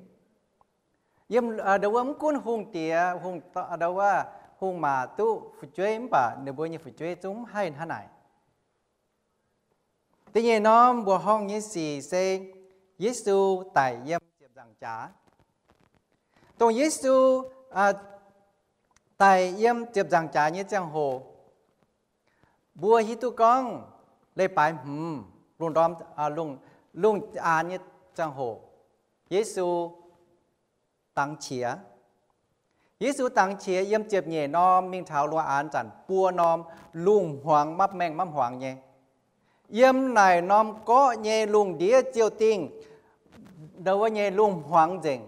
Yiem, ndo wuov mv gunv hungh diex, hungh, ndo wuov hungh maac duqv fu'jueiv mv baac ninh mbuo nyei fu'jueiv zungv mv haih hnangv naaic. Da'nyeic norm mbuoqc horngh nyei sic se Yesu daic yiem ziepc nzaangc jaax. Dongh Yesu daic yiem ziepc nzaangc jaax nyei ziangh hoc, mbuo hiuv duqv gorngv leiz-baaix hmz, lungh ndorm, lungh, lungh aanx nyei ziangh hoc, Yesu dangx qiex. Yesu dangx qiex yiem ziepc nyeic norm mingh taux lungh aanx zanc buo norm, lungh hmuangx mapv maengh mapv hmuangx nyei. Yiem naaic norm gorqv nyei lungh ndiev ziouh dingh, ndo wuov nyei lungh hmuangx nzengc.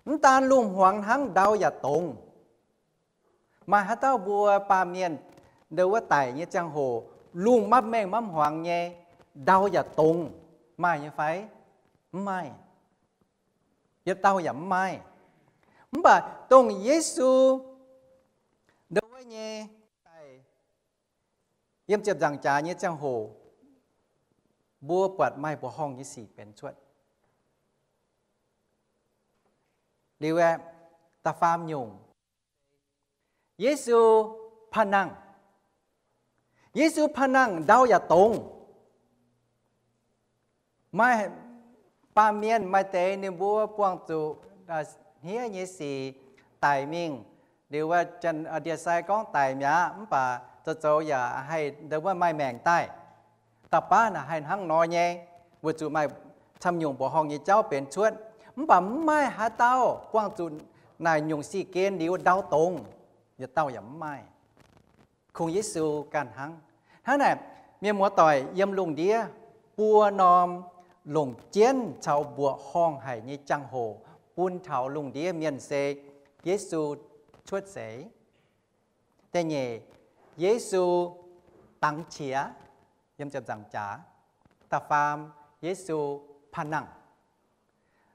Mv daan lungh hmuangx hnangv, ndau yaac dongz. Maaih haaix dauh mbuo baamh mienh ndo wuov daic nyei ziangh hoc lungh mapv maengh mapv hmuangx nyei, ndau yaac dongz, maaih nyei fai? Mv maaih. Yietc dauh yaac mv maaih. Mv baac dongh Yesu ndo wuov nyei daaih yiem ziepc nzaangc jaax nyei ziangh hoc, mbuo buatc maaih mbuoqc horngh nyei sic benx cuotv. Liuz aeqv, da'faam nyungc, Yesu panh nangh. Yesu panh nangh ndau yaac dongz. Maaih baamh mienh maaih deix ninh mbuo buangh zuqc hniev nyei sic daic mingh. Liuz wuov ndie-sai gorngv daic mi'aqv, mv baac zoux zoux yaac haih ndo wuov maaih maengc daaih. Da'baav naaic haih hnangv nor nyei, weic zuqc maaih camv nyungc mbuoqc horngh nyei jauv benx cuotv. Mv baac mv maaih haaix dauh buangh zuqc naaic nyungc sic gen liuz ndau dongz, yietc dauh yaac mv maaih. Kungx Yesu ganh hnangv. Hnangv naaic, mienh muoz-doic, yiem lungh ndiev buo norm longc jienv caux mbuoqc horngh haic nyei jangx-hoc bun taux lungh ndiev mienh se Yesu cuotv seix. Da'nyeic, Yesu dangx qiex, yiem ziepc nzaangc jaax. Da'faam, Yesu panh nangh.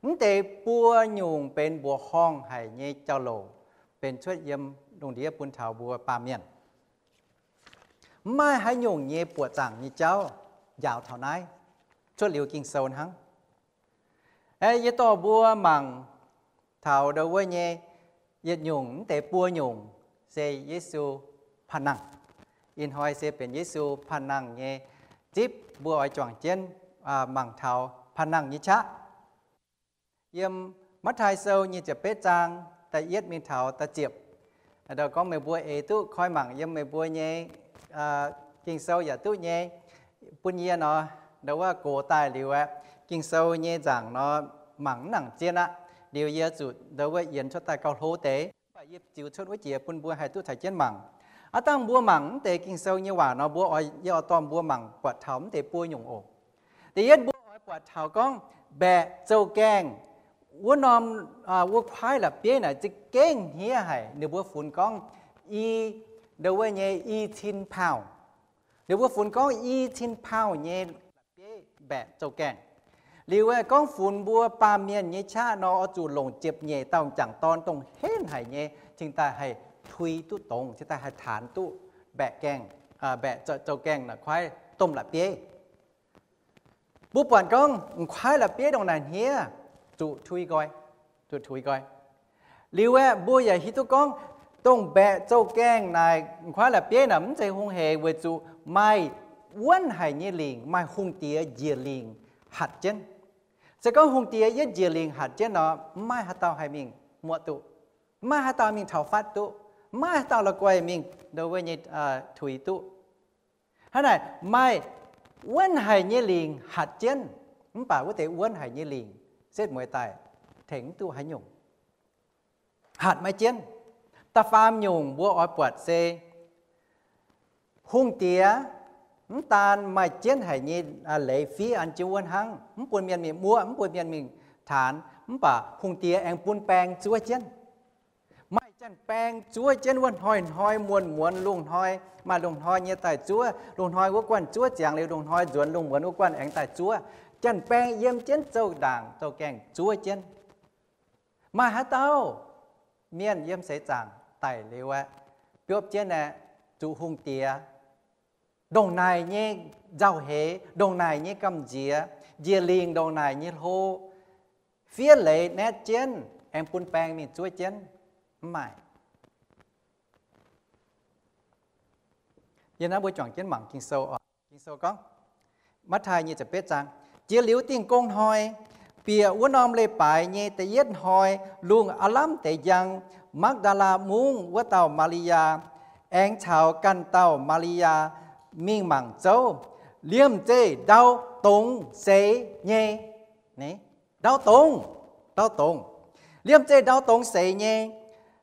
Mv deix buo nyungc benx mbuoqc horngh haic nyei jauv-louc benx cuotv yiem lungh ndiev bun taux mbuo baamh mienh. Mv maaih haaix nyungc nyei buoqc zaangc nyei jauv njaaux taux naaiv, cuotv liuz Ging-Sou hnangv. Yie dorh mbuo mangc taux ndo wuov nyei yietc nyungc mv deix buo nyungc se Yesu panh nangh. Ih hnoi se benx Yesu panh nangh nyei zipv, mbuo oix juangc jienv mangc taux panh nangh nyei qaqv. Yiem Matv^taai Sou nyic ziepc betv zaang da'yietv mingh taux da'ziepc. Ndo gorngv meih mbuo eix duqv koi mangc yiem meih mbuo nyei Ging-Sou yaac duqv nyei. Bun yie nor, ndo wuov gox daaih liuz aeqv, Ging-Sou nyei nzaangc nor mangc mv nangc zien aqv. Liuz yie zuqc ndo wuov yienx cuotv daaih gauh hlo deix, mv baac yie ziux cuotv wuov jiex bun mbuo haih duqv caux jienv mangc. Aav dangh mbuo mangc mv deix Ging-Sou nyei waac nor, mbuo oix, yie oix dorh mbuo mangc buatc taux mv deix buo nyungc oc. Da'yietv mbuo oix buatc taux gorngv mbaeqc zouh gaengh wuov norm, wuov kuaaiv la'bieiv naaic za'gengh hniev haic. Ninh mbuo funx gorngv i, ndo wuov nyei i cin pauh. Ninh mbuo funx gorngv i cin pauh nyei la'bieiv mbaeqc zouh gaengh. Liuz aeqv, gorngv funx mbuo baamh mienh nyei qaqv nor, oix zuqc longc ziepc nyeic dauh m'jangc dorn dongh henv haic nyei cingx daaih haih tui duqv dongz, cingx daaih haih taanx duqv mbaeqc gaengh, mbaeqc zouh gaengh naaic kuaaiv domh la'bieiv. Mbuo buatc gorngv m'kuaaiv la'bieiv dongh naaic hniev, zuqc tui nqoi, zuqc tui nqoi. Liuz aeqv, mbuo yaac hiuv duqv gorngv dongh mbaeqc zouh gaengh naaic m'kuaaiv la'bieiv naaic mv zeiz hungh heic weic zuqc maaih wuonv haic nyei lingc, maaih hungh diex njiec lingc hatc jienv. Se gorngv hungh diex yietv njiec lingc hatc jienv nor, mv maaih haaix dauh haih mingh muoqv duqv, mv maaih haaix dauh mingh taux fatv duqv, mv maaih haaix dauh la'guaih mingh ndo wuov nyei tuix duqv. Hnangv naaic, maaih wuonv haic nyei lingc hatc jienv, mv baac wuov deix wuonv haic nyei lingc setv mueiz daaih tengx mv duqv haaix nyungc. Hatc maiv jienv. Da'faam nyungc mbuo oix buatc se hungh diex mv daan maaih jienv haic nyei leiz fiev an jienv wuov hnangv, mv bun mienh mingh muoqv, mv bun mienh mingh taanx, mv baac hungh diex aengx bun baeng zuov jienv. Maaih janx-baeng zuov jienv wuov hnoi-hnoi muonz-muonz, lungh hnoi maaih lungh hnoi nyei daaih zuov, lungh hnoi wuov guanh zuov ziangx liuz, lungh hnoi nzuonx lungh muonz wuov guanh aengx daaih zuov. Janx-baeng yiem jienv zouh ndaangc zouh gaengh zuov jienv. Maaih haaix dauh mienh yiem seix zaangc daic liuz aeqv, biopv jienv aeqv, zuqc hungh diex ndongc naaic nyei nzauh heix, ndongc naaic nyei gamh nziex, njiec lingc ndongc naaic nyei hlo, fiev leiz naetv jienv aengx bun baeng mingh zuov jienv? Mv maaih. Yie naaiv mbuo juangc jienv mangc Ging-Sou oc. Ging-Sou gorngv, Matv^taai nyic ziepc betv zaang, Jiex liuz Dingh Gong Hnoi, bieqc wuov norm leiz-baaix nyei da'yietv hnoi, lungh aav lamh deix njang, Makv^ndaa^laa Mungv wuov dauh Maa^li^yaa, aengx caux ganh dauh Maa^li^yaa mingh mangc zouv. Liemh zeih ndau dongz seix nyei. Ndau dongz, ndau dongz. Liemh zeih ndau dongz seix nyei,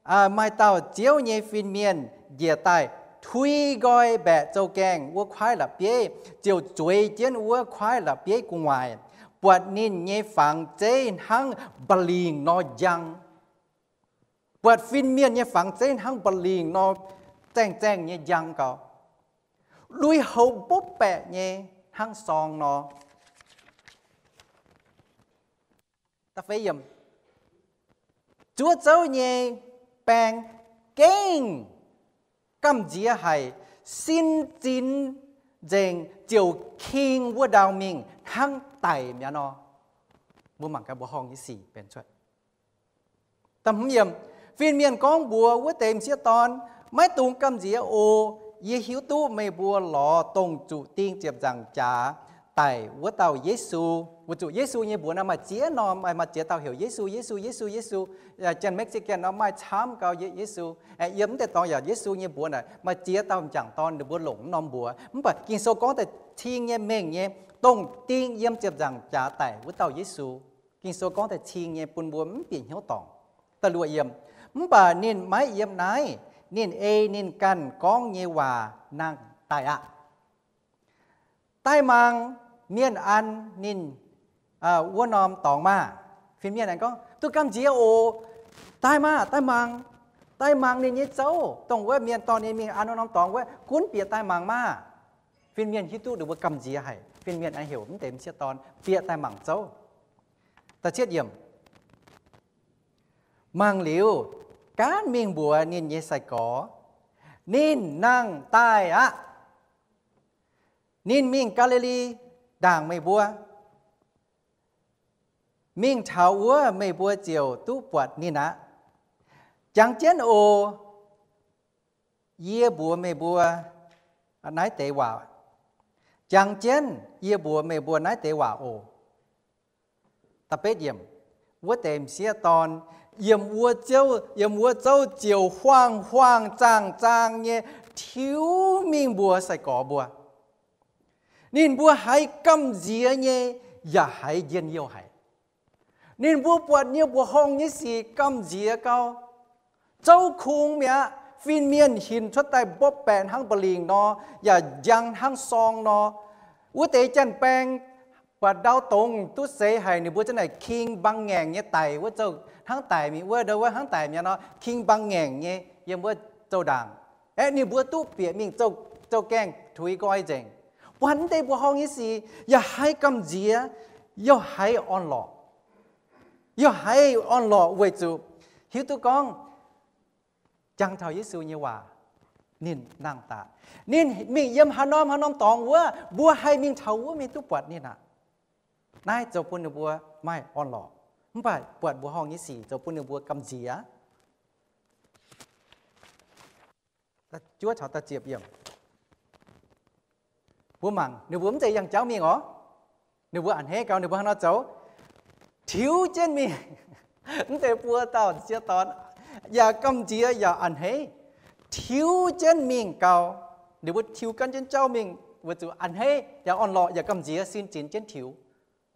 maaih dauh Ziouv nyei fin-mienh njiec daaih tui nqoi mbaeqc zouv-gaengh wuov kuaaiv la'bieiv, ziouc zueiz jienv wuov kuaaiv la'bieiv gu'nguaaic, buatc ninh nyei fangx zeiv hnangv mba'lingc nor njang. Buatc fin-mienh nyei fangx zeiv hnangv mba'lingc nor zaengh zaengh nyei njang gaux, lui-houx mbopv baeqc nyei hnangv sorng nor. Da'feix yiemc, Zuov zouv nyei baeng gengh gamh nziex haic, sin zinx nzengc ziouc king wuov ndau mingh hnangv daic mi'aqv nor. Mbuo mangc gaax mbuoqc horngh nyei sic benx cuotv. Fin-mienh gorngv mbuox wuov deix m'sieqv dorn, maiv dungx gamh nziex oc. Yie hiuv duqv meih mbuo lorz dongh zuqc ding ziepc nzaangc jaax daic wuov dauh Yesu. Weic zuqc Yesu nyei mbuox naaiv maaih ziex norm, maaih ziex dauh heuc Yesu, Yesu, Yesu, Yesu. Janx-Mexican nor maaih camv gau Yesu. Yiem mv deix dorngx yaac Yesu nyei mbuox naaic maaih ziex dauh m'jangc dorn ninh mbuo longc mv norm mbuox. Mv baac Ging-Sou gorngv daaih cing nyei mengh nyei, dongh ding yiem ziepc nzaangc jaax daic wuov dauh Yesu. Ging-Sou gorngv daaih cing nyei bun mbuo mv bieqc hnyouv dorngc. Da'luoqc yiemc, mv baac ninh maiv yiem naaiv. Ninh ei ninh ganh gorngv nyei waac nangh daaih aqv. Daaih mangc mienh an ninh wuov norm dorngx maah! Fin-mienh aengx gorngv, duqv gamh nziex oc. Daaih maah, daaih mangc, daaih mangc ninh nyei zouv, dongh wuov mienh dorh ninh mingh an wuov norm dorngx wuov, gunv bieqc daaih mangc maah! Fin-mienh hiuv duqv ninh mbuo gamh nziex haic. Fin-mienh aengx heuc mv deix m'sieqv dorn bieqc daaih mangc zouv. Da'cietv yiemc, mangc liuz, gaanv mingh mbuox ninh nyei sai-gorx, ninh nangh daaih aqv. Ninh mingh Gaa^li^li Ndaangc meih mbuo. Mingh taux wuov meih mbuo ziouc duqv buatc ninh aqv. Jangx jienv oc. Yie mbuox meih mbuo naaiv deix waac. Jangx jienv yie mbuox meih mbuo naaiv deix waac oc. Da'betv yiemc, wuov deix m'sieqv dorn yiem wuov zouv, yiem wuov zouv ziouc huaang-huaang zaang-zaang nyei tiux mingh mbuox sai-gorx mbuo. Ninh mbuo haiz gamh nziex nyei yaac haiz njien-youh haic. Ninh mbuo buatc nyei mbuoqc horngh nyei sic gamh nziex gau. Zouv kungx mi'aqv. Fin-mienh hinc cuotv daaih mbopv baeqc hnangv mba'lingc nor, yaac njang hnangv sorng nor. Wuov deix janx-baeng buatc ndau dongz duqv seix haic, ninh mbuo zanc naaic king mbang ngaengc nyei daic wuov zouv, hnangv daic mi'aqv wuov, ndau wuov hnangv daic mi'aqv nor, king mbang ngaengc nyei yiem wuov zouv ndaangc. Aeqv, ninh mbuo duqv bieqc mingh zouv gaengh tuix nqoi nzengc. Buatc mv deix mbuoqc horngh nyei sic yaac haiz gamh nziex, yaac haiz orn-lorqc. Yaac haiz orn-lorqc weic zuqc hiuv duqv gorngv jangx taux Yesu nyei waac, ninh nangh daaih. Ninh mingh yiem haaix norm haaix norm dorngx wuov, mbuo haih mingh taux wuov mingh duqv buatc ninh aqv. Naaiv zoux bun ninh mbuo maaih orn-lorqc. Mv baac buatc mbuoqc horngh nyei sic zoux bun ninh mbuo gamh nziex. Juov caux da'ziepc yiemc. Mbuo mangc ninh mbuo mv zeiz yangh jauv mingh orqc. Ninh mbuo a'hneiv gau, ninh mbuo hnangv nor zoux, tiux jienv mingh. Mv deix buo dauh m'sieqv dorn yaac gamh nziex yaac a'hneiv, tiux jienv mingh gau. Ninh mbuo tiux gan jienv jauv mingh weic zuqc a'hneiv yaac orn-lorqc yaac gamh nziex sin zinx jienv tiux.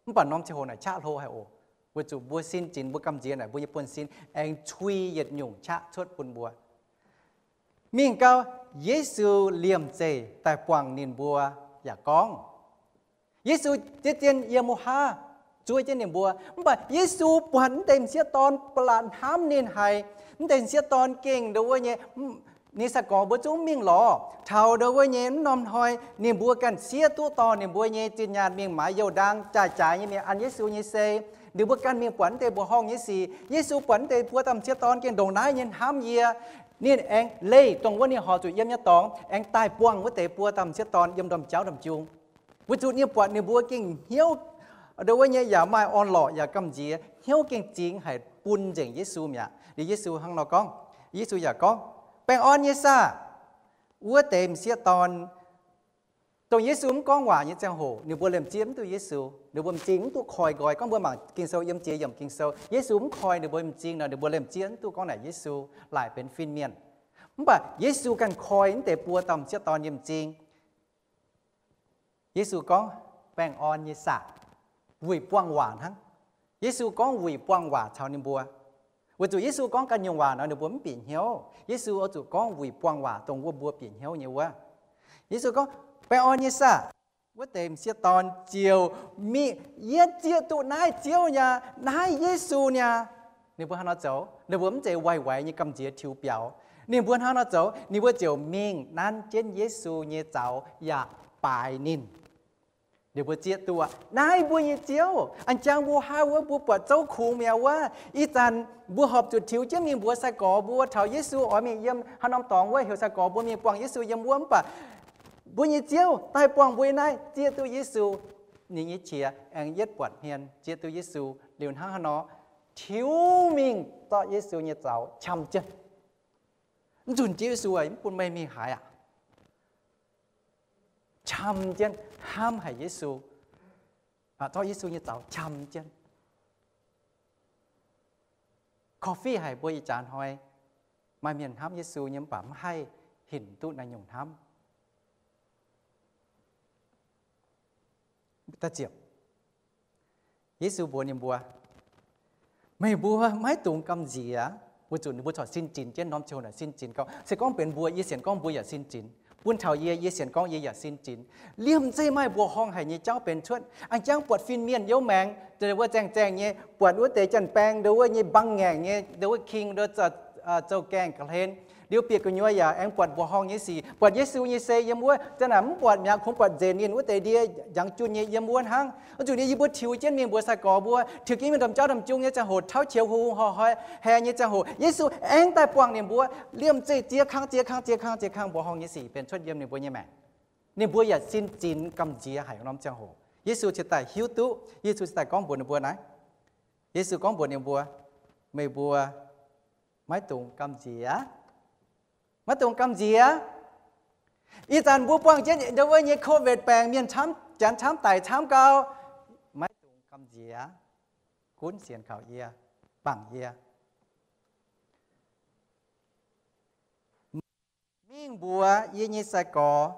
Mv baac norm ziangh hoc naaic qaqv hlo haic oc. Weic zuqc mbuo sin zinx mbuo gamh nziex naaic mbuo nyei buonv-sin aengx cui yietc nyungc qaqv cuotv bun mbuo. Mingh gau, Yesu liemh zeih daaih buangh ninh mbuo yaac gorngv, Yesu zien-zien yiem wuov haav zuov jienv ninh mbuo. Mv baac Yesu buatc mv deix m'sieqv dorn ba'laqc hnamv ninh haic. Mv deix m'sieqv dorn gengh ndo wuov nyei, ninh sai-gorx mbuo zungv mingh lorz. Taux ndo wuov nyei mv norm hnoi ninh mbuo ganh siev duqv dorh ninh mbuo nyei zinh nyaanh mingh maaiz youh ndaang jaaix-jaaix nyei mingh an Yesu nyei sei. Ninh mbuo ganh mingh buatc mv deix mbuoqc horngh nyei sic. Yesu buatc mv deix buo dauh m'sieqv dorn gengh ndongc naaiv nyei hnamv yie. Ninh aengx leih dongh wuov ninh horpc zuqc yiem nyei dorngx aengx daaih buangh wuov deix buo dauh m'sieqv dorn yiem ndorm jauv ndorm jung. Weic zuqc ninh buatc ninh mbuo gengh hnyouv ndo wuov nyei yaac maaih orn-lorqc yaac gamh nziex, hnyouv gengh zingx haic bun nzengc Yesu mi'aqv. Liuz Yesu hnangv nor gorngv, Yesu yaac gorngv, Baengh orn nyei saah! Wuov deix m'sieqv dorn, dongh Yesu mv gorngv waac nyei ziangh hoc ninh mbuo liemh zieqv mv duqv Yesu. Ninh mbuo m'zing mv duqv koi nqoi. Gorngv mbuo mangc Ging-Sou yiem ziex yiemc Ging-Sou, Yesu mv koi ninh mbuo m'zing nor, ninh mbuo liemh zieqv mv duqv gorngv naaic Yesu, laaic benx fin-mienh. Mv baac Yesu ganh koi mv deix buo dauh m'sieqv dorn yiem m'zing. Yesu gorngv, Baengh orn nyei saah! Wuic buangh waac hnangv. Yesu gorngv wuic buangh waac caux ninh mbuo. Weic zuqc Yesu gorngv ganh nyungc waac nor ninh mbuo mv bieqc hnyouv. Yesu oix zuqc gorngv wuic buangh waac dongh wuov mbuo bieqc hnyouv nyei wuov. Yesu gorngv, Baengh orn nyei saah! Wuov deix m'sieqv dorn ziouc mingh, Yie zieqv duqv naaiv Ziouv niaa, naaiv Yesu niaa. Ninh mbuo hnangv nor zoux, ninh mbuo mv zeiz waix waix nyei gamh nziex tiux biaux. Ninh mbuo hnangv nor zoux, ninh mbuo ziouc mingh nanv jienv Yesu nyei zaux yaac baaix ninh. Ninh mbuo zieqv duqv, naaiv mbuo nyei Ziouv. An jangx mbuo haaix wuov mbuo buatc zouv kungx mi'aqv wuov, ih zanc mbuo horpc zuqc tiux jienv mingh mbuox sai-gorx mbuo taux Yesu oix mingh yiem haaix norm dorngx wuov, heuc sai-gorx mbuo mingh buangh Yesu yiem wuov. Mv baac mbuo nyei Ziouv daaih buangh mbuo naaiv, zieqv duqv Yesu. Ninh nyei qiex aengx yietv buatc hmien, zieqv duqv Yesu. Liuz hnangv haaix nor, tiux mingh zorqv Yesu nyei zaux qam jienv. Mv nzunc Yesu aah, mv bun meih mingh haaix aqv. Qam jienv hnamv haic Yesu, zorqv Yesu nyei zaux qam jienv. Korv-fiqv haic mbuo ih jaax hnoi maaih mienh hnamv Yesu nyei mv baac mv haih hinc duqv naaiv nyungc hnamv. Yesu mbuox ninh mbuo, meih mbuo maiv dungx gamh nziex. Weic zuqc ninh mbuo corc sin zinx jienv norm ziangh hoc naaic sin zinx gau. Se gorngv benx mbuo, yie sienx gorngv mbuo yaac sin zinx. Bun taux yie, yie sienx gorngv yie yaac sin zinx. Liemh zeih maaih mbuoqc horngh haic nyei jauv benx cuotv. An jangx buatc fin-mienh youv maengx, wuov zaengh zaengh nyei, buatc wuov deix janx-baeng, ndo wuov nyei mbang ngaengc nyei, ndo wuov king, ndo zoux gaengh ga'hlen. Liuz bieqc gu'nyuoz yaac aengx buatc mbuoqc horngh nyei sic, buatc Yesu nyei sei yiem wuov. Zanc naaic mv buatc mi'aqv, kungx buatc nzenc ninh wuov deix ndie, njangx junh nyei yiem wuov hnangv. Zuqc ninh yie mbuo tiux jienv mingh mbuox sai-gorx mbuo, tiux jienv mingh ndorm jauv ndorm jung nyei ziangh hoc, tauv qiex hung hung hoi hoi hae nyei ziangh hoc, Yesu aengx daaih buangh ninh mbuo. Liemh zeih ziex kang, ziex kang, ziex kang, ziex kang mbuoqc horngh nyei sic benx cuotv yiem ninh mbuo nyei maengc. Ninh mbuo yaac sin zinx gamh nziex haic norm ziangh hoc. Yesu cingx daaih hiuv duqv, Yesu cingx daaih gorngv mbuox ninh mbuo naaiv. Yesu gorngv mbuox ninh mbuo, meih mbuo maiv dungx gamh nziex. Maiv dungx gamh nziex. Ih zanc mbuo buangh jienv ndo wuov nyei covid baengc, mienh camv, janx camv, daic camv gau. Maiv dungx gamh nziex. Gunv sienx kaux yie, bangc yie. Mingh mbuox yie nyei sai-gorx,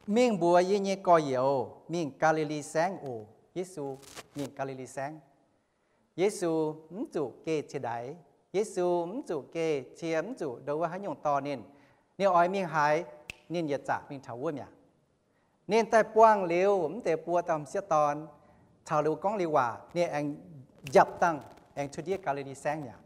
mingh mbuox yie nyei gorx-youz mingh Gaa^li^li Saengv oc. Yesu mingh Gaa^li^li Saengv. Yesu mv zuqc geh cie-ndaix. Yesu mv zuqc geh cie, mv zuqc ndo wuov haaix nyungc dorh ninh. Ninh oix mingh haaix, ninh yietc zaqc mingh taux wuov mi'aqv. Ninh daaih buangh liuz mv deix buo dauh m'sieqv dorn, caux liuz gorngv liuz waac, ninh aengx njapc dangh aengx cuotv ndiev Gaa^li^li Saengv mi'aqv.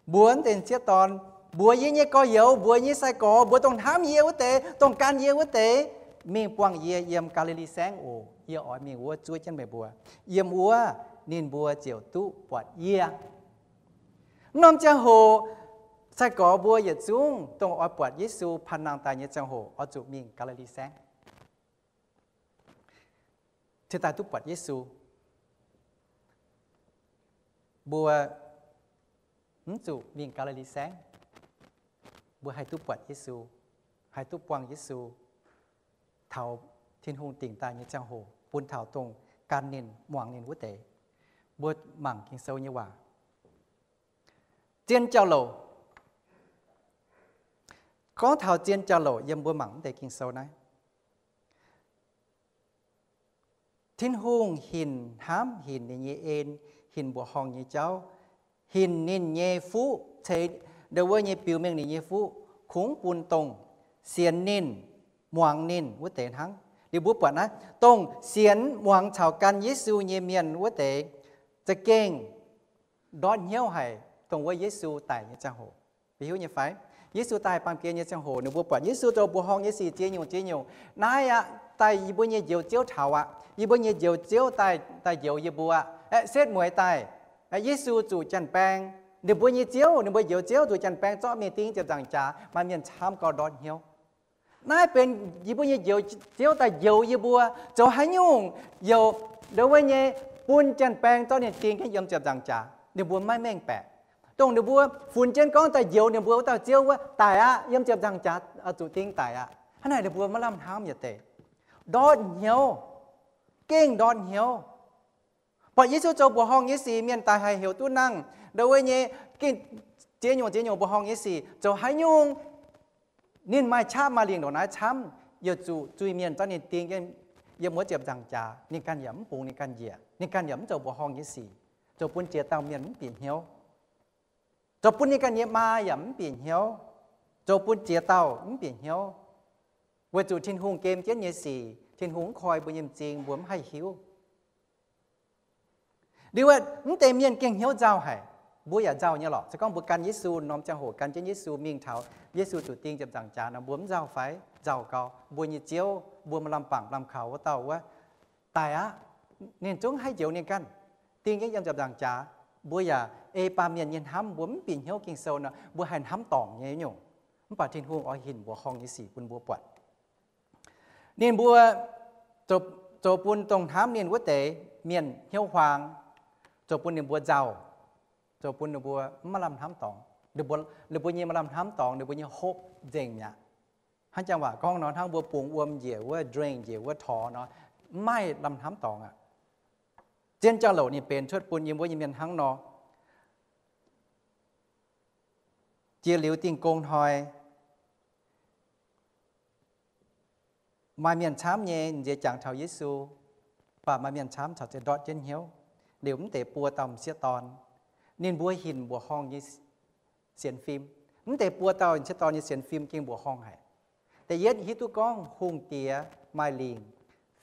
Mbuox mv deix m'sieqv dorn, mbuox yie nyei gorx-youz, mbuox nyei sai-gorx, mbuox dongh hnamv yie wuov deix, dongh gan yie wuov deix, mingh buangh yie yiem Gaa^li^li Saengv oc. Yie oix mingh wuov zuov jienv meih mbuo. Yiem wuov ninh mbuo ziouc duqv buatc yie. Mv norm ziangh hoc, sai-gorx mbuo yietc zungv dongh oix buatc Yesu panh nangh daaih nyei ziangh hoc oix zuqc mingh Gaa^li^li Saengv, cingx daaih duqv buatc Yesu. Mbuo mv zuqc mingh Gaa^li^li Saengv, mbuo haih duqv buatc Yesu, haih duqv buangh Yesu taux Tin-Hungh dingc daaih nyei ziangh hoc, bun taux dongh gan ninh, muangx ninh wuov deix. Mbuo mangc Ging-Sou nyei waac. Zien jauv-louc. Gorngv taux zien jauv-louc yiem mbuo mangc mv deix Ging-Sou naaiv, Tin-Hungh hinc hnamv, hinc ninh nyei en, hinc mbuoqc horngh nyei jauv, hinc ninh nyei fuqv ceix ndo wuov nyei biux mengh ninh nyei fuqv kungx bun dongh sienx ninh, muangx ninh wuov deix hnangv. Liuz mbuo buatc naaiv, dongh sienx muangx caux gan Yesu nyei mienh wuov deix za'gengh ndortv hnyouv haic dongh wuov Yesu daic nyei ziangh hoc. Mbuo hiuv nyei fai? Yesu daaih baamh gen nyei ziangh hoc, ninh mbuo buatc Yesu zoux mbuoqc horngh nyei sic ziex nyungc ziex nyungc. Naaiv aqv, daaih yie mbuo nyei Njoux Ziouv taux aqv. Yie mbuo nyei Njoux Ziouv daaih, daaih njoux yie mbuo aqv. Aeqv, setv mueiz daaih, aeqv, Yesu zuqc janx-baeng, ninh mbuo nyei Ziouv, ninh mbuo Njoux Ziouv zuqc janx-baeng zorqv mingh ding ziepc nzaangc jaax, maaih mienh camv gau ndortv hnyouv. Naaiv benx yie mbuo nyei Njoux Ziouv daaih njoux yie mbuo zoux haaix nyungc, youc ndo wuov nyei bun janx-baeng zorqv ninh ding jienv yiem ziepc nzaangc jaax, ninh mbuo maiv mengh baeqc. Dongh ninh mbuo funx jienv gorngv daaih njoux ninh mbuo wuov dauh Ziouv wuov daic aqv, yiem ziepc nzaangc jaax zuqc ding daic aqv. Hnangv naaic ninh mbuo maiv lamh hnamv yietc deix, ndortv hnyouv, gengh ndortv hnyouv. Buatc Yesu zoux mbuoqc horngh nyei sic, mienh daic haic heuc duqv nangh, ndo wuov nyei gengh ziex nyungc ziex nyungc mbuoqc horngh nyei sic, zoux haaix nyungc ninh maaih qaqv maaih lingc ndongc naaiv camv, yaac zuqc zuiz-mienh zorqv ninh ding yiem wuov ziepc nzaangc jaax, ninh ganh yaac mv bungx ninh ganh njiec, ninh ganh yaac mv zoux mbuoqc horngh nyei sic, zoux bun ziex dauh mienh mv bieqc hnyouv, zoux bun ninh ganh nyei maa yaac mv bieqc hnyouv, zoux bun ziex dauh mv bieqc hnyouv. Weic zuqc Tin-Hungh gem jienv nyei sic, Tin-Hungh mv koi mbuo nyei m'zing, mbuo mv haih hiuv. Liuz mv deix mienh gengh hnyouv nzauh haic. Mbuo yaac nzauh nyei lorqc. Se gorngv mbuo gan Yesu norm ziangh hoc gan jienv Yesu mingh taux Yesu zuqc ding ziepc nzaangc jaax nor, mbuo mv nzauh fai? Nzauh gau. Mbuo nyei Ziouv, mbuo maaih lamh bangc lamh kaux wuov dauh wuov, daic aqv. Ninh zungv haih njoux ninh ganh. Ding jienv yiem nzaangc jaax, mbuo yaac ei baamh mienh nyei hnamv, mbuo mv bieqc hnyouv Ging-Sou nor, mbuo haih hnamv dorngc nyei nyungc. Mv baac Tin-Hungh oix hinc mbuoqc horngh nyei sic bun mbuo buatc. Ninh mbuo zoux bun dongh hnamv ninh wuov deix mienh hnyouv huaang, zoux bun ninh mbuo nzauh, zoux bun ninh mbuo mv maaih lamh hnamv dorngx. Ninh mbuo nyei maaih lamh hnamv dorngx, ninh mbuo nyei hope nzengc mi'aqv. Hnangv janx waac gorngv nor, hnangv mbuo bungx wuom njiec wuov, drain njiec wuov torx nor, mv maaih lamh hnamv dorngx aqv. Zien jauv-louc ninh benx cuotv bun yiem wuov nyei mienh hnangv nor. Jiex liuz Dingh Gong Hnoi, maaih mienh camv nyei nziex jangx taux Yesu, mv baac maaih mienh camv caux ziex ndortv jienv hnyouv, liuz mv deix buo dauh m'sieqv dorn, ninh mbuo hinc mbuoqc horngh nyei sienx fim. Mv deix buo dauh m'sieqv dorn nyei sienx fim gengh mbuoqc horngh haic. Da'yietv hiuv duqv gorngv hungh diex maaih lingc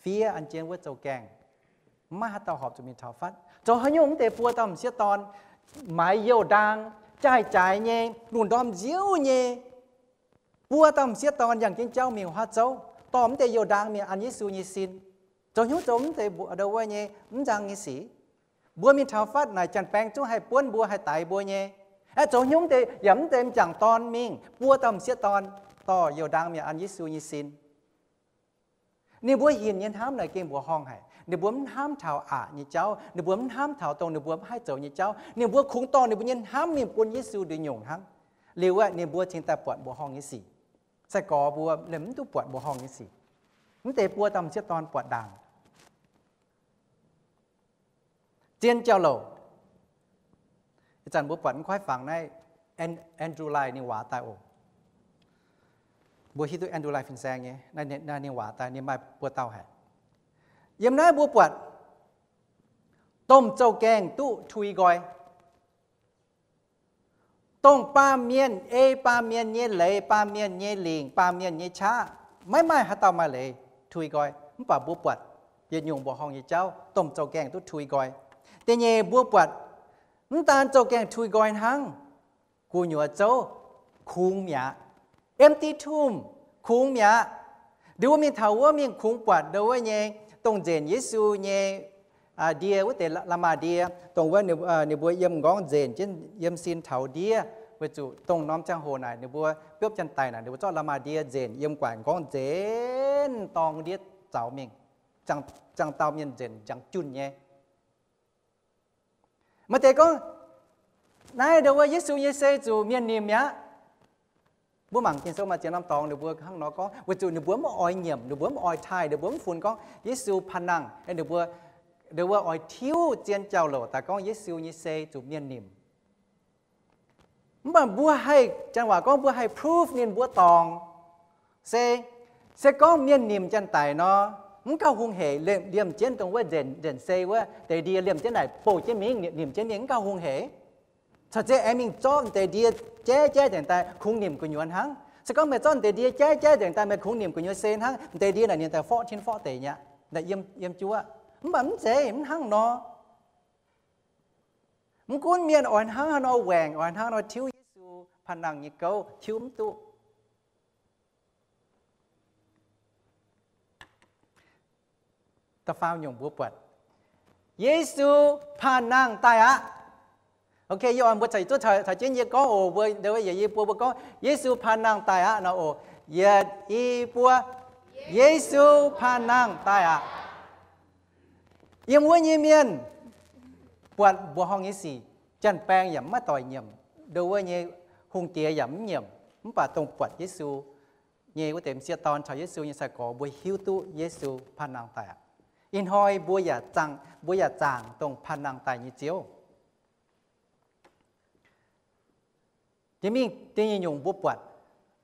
fiev an jienv wuov zouv-gaengh. Mv maaih haaix dauh horpc zuqc mingh taux fatv. Zoux haaix nyungc mv deix buo dauh m'sieqv dorn maaiz youh ndaang, jaaix-jaaix nyei, lungh ndorm nziouv nyei, buo dauh m'sieqv dorn yangh jienv jauv mingh wuov haav zouv, dorh mv deix youh ndaang mingh an Yesu nyei sin. Zoux haaix nyungc zoux mv deix mbuo ndau wuov nyei mv nzang nyei sic. Mbuo mingh taux fatv naaic, janx-baeng zungv haih buonv mbuo, haih daix mbuo nyei. Aeqv, zoux haaix nyungc mv deix, yaac mv deix m'jangc dorn mingh, buo dauh m'sieqv dorn dorh youh ndaang mingh an Yesu nyei sin. Ninh mbuo hinc nyei hnamv naaic gengh mbuoqc horngh haic. Ninh mbuo mv hnamv taux aqc nyei jauv. Ninh mbuo mv hnamv taux dongh ninh mbuo mv haih zoux nyei jauv. Ninh mbuo kungx dorh ninh mbuo nyei hnamv mingh bun Yesu nduqc nyungc hnangv. Liuz aeqv, ninh mbuo cingx daaih buatc mbuoqc horngh nyei sic. Sai-gorx mbuo liemh mv duqv buatc mbuoqc horngh nyei sic. Mv deix buo dauh m'sieqv dorn buatc ndaangc. Zien jauv-louc. Ih zanc mbuo buatc mv kuaaiv fangx naaiv, Andrew Lai ninh waac daaih oc. Mbuo hiuv duqv Andrew Lai fin-saeng nyei, naaiv ninh waac daaih ninh maaih buo dauh haic. Yiem naaiv mbuo buatc domh zouv-gaengh duqv tui nqoi. Dongh baamh mienh ei baamh mienh nyei leiz, baamh mienh nyei lingc, baamh mienh nyei qaqv, maiv maaih haaix dauh maaih leiz tui nqoi. Mv baac mbuo buatc yietc nyungc mbuoqc horngh nyei jauv, domh zouv-gaengh duqv tui nqoi. Da'nyeic mbuo buatc mv daan zouv-gaengh tui nqoi hnangv, gu'nyuoz zouv kungx mi'aqv. Empty tomb, kungx mi'aqv. Ndongc wuov mingh taux wuov mingh kungx buatc ndongc wuov nyei, dongh nzenc Yesu nyei ndie wuov deix la'maah ndie, dongh wuov ninh mbuo yiem m'nqorngv nzenc jienv yiem sin taux ndiev, weic zuqc dongh norm ziangh hoc naaic ninh mbuo biopv janx-daic naaic ninh mbuo zorqv la'maah ndie nzenc yiem guangc m'nqorngv nzenc dorng ndiev zaux mingh, ziangh dauh mienh nzenc njangx junh nyei. Maaih deix gorngv, naaiv ndongc wuov Yesu nyei sei zuqc mienh nimc mi'aqv. Mbuo mangc Ging-Sou maaih ziex norm dorngx ninh mbuo hnangv nor gorngv, weic zuqc ninh mbuo mv oix nyiemc, ninh mbuo mv oix taaih, ninh mbuo mv funx gorngv Yesu panh nangh, ninh mbuo, ninh mbuo oix tiuv zien jauv-louc daaih gorngv Yesu nyei sei zuqc mienh nimc. Mv baac mbuo haih, janx waac gorngv mbuo haih proof ninh mbuo dorngc. Se, se gorngv mienh nimc janx-daic nor, mv gauh hungh heic, liemh jienv dongh wuov nzenc, nzenc sei wuov deix ndie liemh jienv naaic bouh jienv mingh, nimc jienv mingh mv gauh hungh heic. Caux ziex aengx mingh zorqv deix ndie jaiv jaiv nzengc daaih kungx nimc gu'nyuoz hnangv. Se gorngv meih zorqv deix ndie jaiv jaiv nzengc daaih meih kungx nimc gu'nyuoz sei hnangv, deix ndie naaic ninh daaih forqv tin forqv deic nyei, daaih yiem juov. Mv baac mv zeiz, mv hnangv nor. Mv gunv mienh oix hnangv haaix nor waengc, oix hnangv haaix nor tiuv Yesu panh nangh nyei gouv, tiuv mv duqv. Da'faam nyungc mbuo buatc, Yesu panh nangh daaih aqv. Ok, yie oix mbuo caux jienv yie gorngv oc. Mbuo, yietc i buo mbuo gorngv, Yesu panh nangh daaih aqv nor oc. Yietc i buo, Yesu panh nangh daaih aqv. Yiem wuov nyei mienh buatc mbuoqc horngh nyei sic, janx-baeng yaac maiv doic nyiemc, ndo wuov nyei hungh diex yaac mv nyiemc, mv baac dongh buatc Yesu nyei wuov deix m'sieqv dorn caux Yesu nyei sai-gorx mbuo hiuv duqv Yesu panh nangh daaih aqv. Ih hnoi mbuo yaac zaangc, mbuo yaac zaangc dongh panh nangh daaih nyei Ziouv. Jiex mingh da'nyeic nyungc mbuo buatc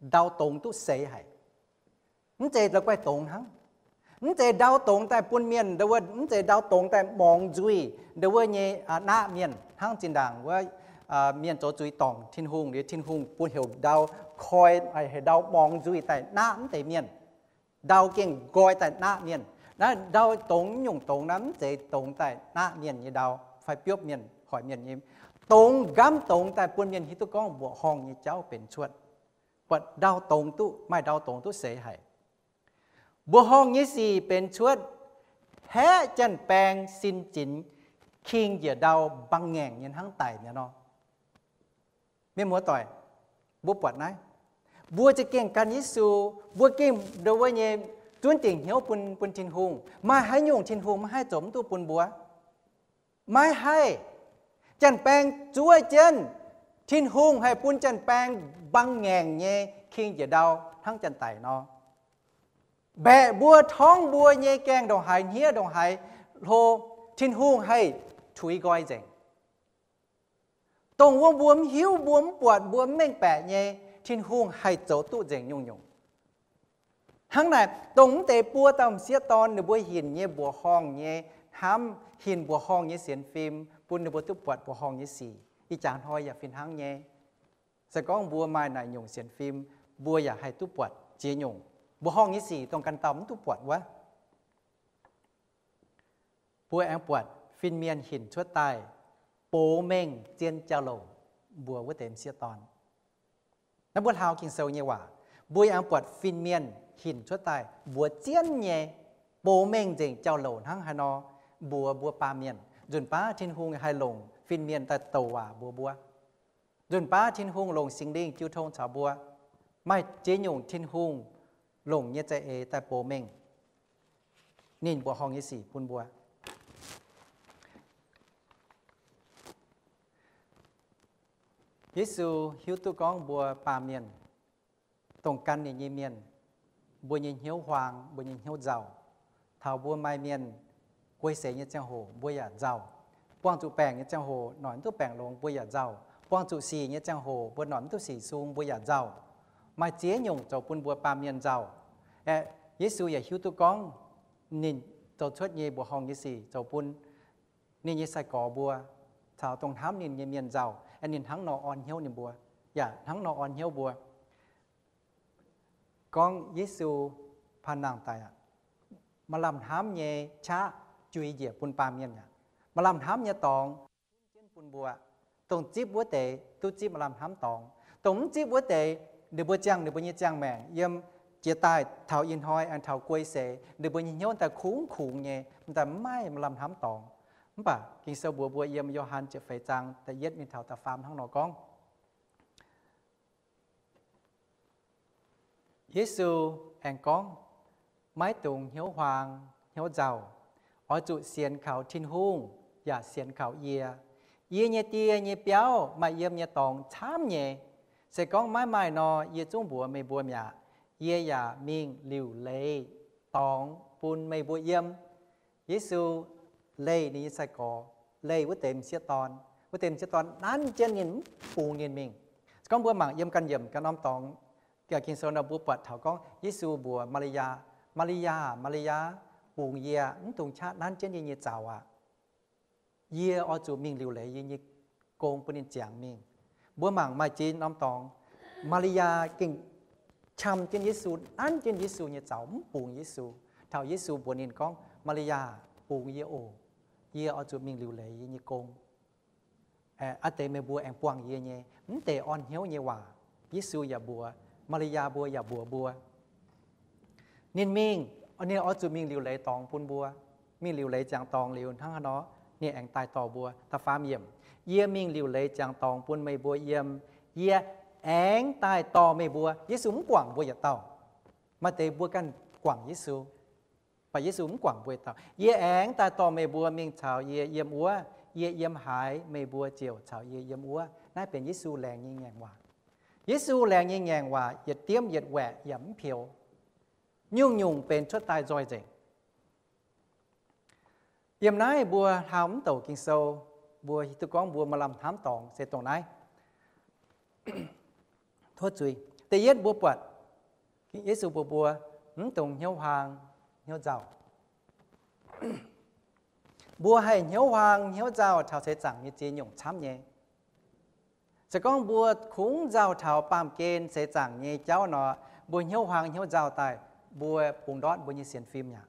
ndau dongz duqv seix haic. Mv zeiz la'guaih dongz hnangv. Mv zeiz ndau dongz daaih bun mienh, mv zeiz ndau dongz daaih morngx nzuih ndo wuov nyei naqv mienh hnangv zinh ndaangc wuov mienh zoux zuiz dorngc Tin-Hungh liuz, Tin-Hungh bun heuc ndau koi, heuc ndau morngx nzuih daaih naqv mv deix mienh. Ndau gengh nqoi daaih naqv mienh. Naaiv ndau dongz, nyungc dongz naaiv mv zeiz dongz daaih naqv mienh nyei ndau fai biopv mienh, hoic mienh nyei. Dongz, nqamv dongz daaih bun mienh hiuv duqv gorngv mbuoqc horngh nyei jauv benx cuotv. Buatc ndau dongz duqv, maaih ndau dongz duqv seix haic. Mbuoqc horngh nyei sic benx cuotv haeqv janx-baeng sin zinx king njiec ndau mbang ngaengc nyei hnangv daic mi'aqv nor. Mienh muoz-doic, mbuo buatc naaiv, mbuo za'gengh gan Yesu, mbuo gengh ndo wuov nyei zunv dingc hnyouv bun, bun Tin-Hungh. Maaih haaix nyungc Tin-Hungh maiv haih zoux mv duqv bun mbuo? Maiv haih. Janx-baeng zuov jienv, Tin-Hungh haih bun janx-baeng mbang ngaengc nyei king njiec ndau hnangv janx-daic nor. Mbaeqc mbuo torngv mbuo nyei gaengh ndongc haaix hniev ndongc haaix hlo, Tin-Hungh haih tuix nqoi nzengc. Dongh wuov mbuo mv hiuv, mbuo mv buatc, mbuo mv mengh baeqc nyei, Tin-Hungh haih zoux duqv nzengc nyungc-nyungc. Hnangv naaic, dongh mv deix buo dauh m'sieqv dorn ninh mbuo hinc nyei mbuoqc horngh nyei hnamv, hinc mbuoqc horngh nyei sienx fim bun ninh mbuo duqv buatc mbuoqc horngh nyei sic, ih jaax hnoi yaac fih hnangv nyei. Se gorngv mbuo maaih naaic nyungc sienx fim, mbuo yaac haih duqv buatc ziex nyungc mbuoqc horngh nyei sic dongh ganh dauh mv duqv buatc wuov. Mbuo aengx buatc fin-mienh hinc cuotv daaih box mengh zien jauv-louc mbuox wuov deix m'sieqv dorn. Naaiv mbuo hlaau Ging-Sou nyei waac, mbuo aengx buatc fin-mienh hinc cuotv daaih mbuox zien nyei, box mengh nzengc jauv-louc hnangv haaix nor mbuox mbuo baamh mienh. Nzunc baav Tin-Hungh haih longc fin-mienh daaih douc waac mbuox mbuo. Nzunc baav Tin-Hungh longc Singx Lingh jiu tong caux mbuo. Maaih ziex nyungc Tin-Hungh longc nyei za'eix daaih box mengh ninh mbuoqc horngh nyei sic bun mbuo. Yesu hiuv duqv gorngv mbuo baamh mienh, dongh gan ninh nyei mienh, mbuo nyei hnyouv huaang, mbuo nyei hnyouv nzauh. Taux mbuo maaih mienh guei seix nyei ziangh hoc mbuo yaac nzauh. Buangh zuqc baengc nyei ziangh hoc noic mv duqv baengc longx mbuo yaac nzauh. Buangh zuqc sic nyei ziangh hoc mbuo noic mv duqv sic sung mbuo yaac nzauh. Maaih ziex nyungc zoux bun mbuo baamh mienh nzauh. Aeqv, Yesu yaac hiuv duqv gorngv ninh zoux cuotv nyei mbuoqc horngh nyei sic zoux bun ninh nyei sai-gorx mbuo caux dongh hnamv ninh nyei mienh nzauh, aeqv, ninh hnangv nor orn hnyouv ninh mbuo, yaac hnangv nor orn hnyouv mbuo. Gorngv Yesu panh nangh daic aqv, maaih lamh hnamv nyei qaqv jui njiec bun baamh mienh aqv. Maaih lamh hnamv nyei dorngx bun jienv bun mbuo. Dongh zipv wuov deix duqv zipv maaih lamh hnamv dorngx. Dongh mv zipv wuov deix, ninh mbuo ziangh ninh mbuo nyei ziangh maengc yiem jiex daaih taux ih hnoi aengx taux guei seix, ninh mbuo nyei hnyouv daaih kungx kungx nyei, m'daaih mv maaih maaih lamh hnamv dorngx. Mv baac Ging-Sou mbuox mbuo yiem Yo^han ziepc feix zaang da'yietv mingh taux da'faam hnangv nor gorngv, Yesu aengx gorngv, maiv dungx hnyouv huaang hnyouv nzauh. Oix zuqc sienx kaux Tin-Hungh yaac sienx kaux yie. Yie nyei Die nyei biauv maaih yiem nyei dorngx camv nyei. Se gorngv maiv maaih nor, yie zungv mbuox meih mbuo mi'aqv. Yie yaac mingh liuc leiz dorngx bun meih mbuo yiem. Yesu leih ninh nyei sai-gorx, leih wuov deix m'sieqv dorn. Wuov deix m'sieqv dorn nanv jienv ninh, mv bungx ninh mingh. Se gorngv mbuo mangc yiem ganh yiemc ganh norm dorngx Ging-Sou nor, mbuo buatc taux gorngv Yesu mbuox Maa^li^yaa, Maa^li^yaa, Maa^li^yaa, bungx yie, mv dungx qaqv nanv jienv yie nyei zaux aqv. Yie oix zuqc mingh liuc leiz yie nyei gong bun ninh ziangx mingh. Mbuo mangc maaih ziex norm dorngx, Maa^li^yaa gengh qam jienv Yesu, nanv jienv Yesu nyei zaux, mv bungx Yesu. Taux Yesu mbuox ninh gorngv, Maa^li^yaa, bungx yie oc. Yie oix zuqc mingh liuc leiz yie nyei gong. Aa deix meih mbuo aengx buangh yie nyei. Mv deix orn hnyouv nyei waac Yesu yaac mbuox, Maa^li^yaa mbuo yaac mbuox mbuo. Ninh mingh, ninh oix zuqc mingh liuc leiz dorngx bun mbuo. Mingh liuc leiz ziangx dorngx liuz hnangv haaix nor, ninh aengx daaih dorh mbuo. Da'faam yiemc, yie mingh liuc leiz ziangx dorngx bun meih mbuo yiem. Yie aengx daaih dorh meih mbuo. Yesu mv guangc mbuo yietc dauh. Maaih deix mbuo ganh guangc Yesu, mv baac Yesu mv guangc mbuo yietc dauh. Yie aengx daaih dorh meih mbuo mingh caux yie yiem wuov. Yie yiem haaix, meih mbuo ziouc caux yie yiem wuov. Naaiv benx Yesu laengz nyei ngaengc waac. Yesu laengz nyei ngaengc waac yietc diemv yietc waeqc yaac mv peux. Nyungc-nyungc benx cuotv daaih nzoih nzengc. Yiem naaiv mbuo hlaau mv douc Ging-Sou, mbuo hiuv duqv gorngv mbuo maaih lamh hnamv dorngx se dongh naaiv. Tov zuiz. Da'yietv mbuo buatc Yesu mbuox mbuo, mv dungx hnyouv huaang hnyouv nzauh. Mbuo haih hnyouv huaang hnyouv nzauh taux seix zaangc nyei ziex nyungc camv nyei. Se gorngv mbuo kungx nzauh taux baamh gen seix zaangc nyei jauv nor, mbuo hnyouv huaang hnyouv nzauh daaih, mbuo bungx ndortv mbuo nyei sienx fim aqv.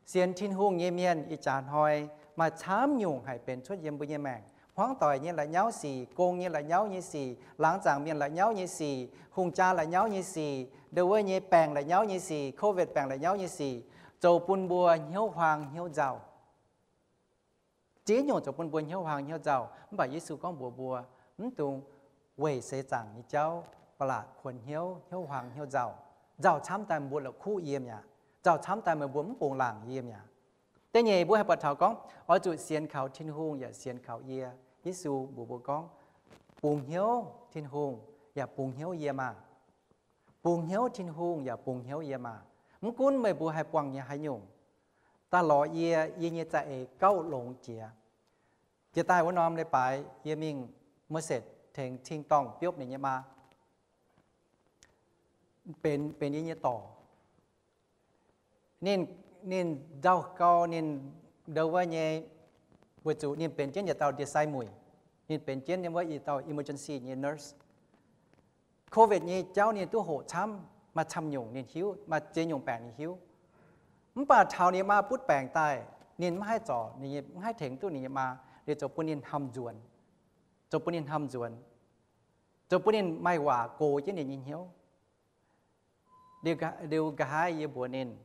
Sienx Tin-Hungh nyei mienh ih jaax hnoi maaih camv nyungc haih benx cuotv yiem mbuo nyei maengc. hmuangv doic nyei la'nyauv sic, gong nyei la'nyauv nyei sic, laangz zaangc mienh la'nyauv nyei sic, hungh jaa la'nyauv nyei sic, ndau wuov nyei baengc la'nyauv nyei sic, covid baengc la'nyauv nyei sic, zoux bun mbuo hnyouv huaang hnyouv nzauh. Ziex nyungc zoux bun mbuo hnyouv huaang hnyouv nzauh. Mv baac Yesu gorngv mbuox mbuo, mv dungx weic seix zaangc nyei jauv ba'laqc kuonx hnyouv, hnyouv huaang hnyouv nzauh. Nzauh camv daaih mbuo la'kuqv yie mi'aqv. Nzauh camv daaih meih mbuo mv bungx laangc yie mi'aqv. Da'nyeic mbuo haih buatc taux gorngv oix zuqc sienx kaux Tin-Hungh yaac sienx kaux yie. Yesu mbuox mbuo gorngv, bungx hnyouv Tin-Hungh yaac bungx hnyouv yie maah! Bungx hnyouv Tin-Hungh yaac bungx hnyouv yie maah! Mv gunv meih mbuo haih buangh nyei haaix nyungc, daaih lorz yie, yie nyei za'eix gauh longx jiex. Jiex daaih wuov norm leiz-baaix yie mingh Merced tengx cing-dorngh biopv ninh nyei maa. Benx, benx yie nyei dorc. Ninh, ninh nzauh gau, ninh ndau wuov nyei, weic zuqc ninh benx jienv yietc dauh ndie-sai muic. Ninh benx jienv wuov yietc dauh emergency nyei nurse. Covid nyei jauv ninh duqv hoqc camv, maaih camv nyungc ninh hiuv, maaih ziex nyungc baengc ninh hiuv. Mv baac taux ninh maa butv baengc daaih, ninh mv haih zorc, ninh mv haih tengx duqv ninh nyei maa, liuz zoux bun ninh hnamv nzuonx, zoux bun ninh hnamv nzuonx, zoux bun ninh maaih waac gox jienv ninh nyei hnyouv. Liuz nqa'haav yie mbuox ninh,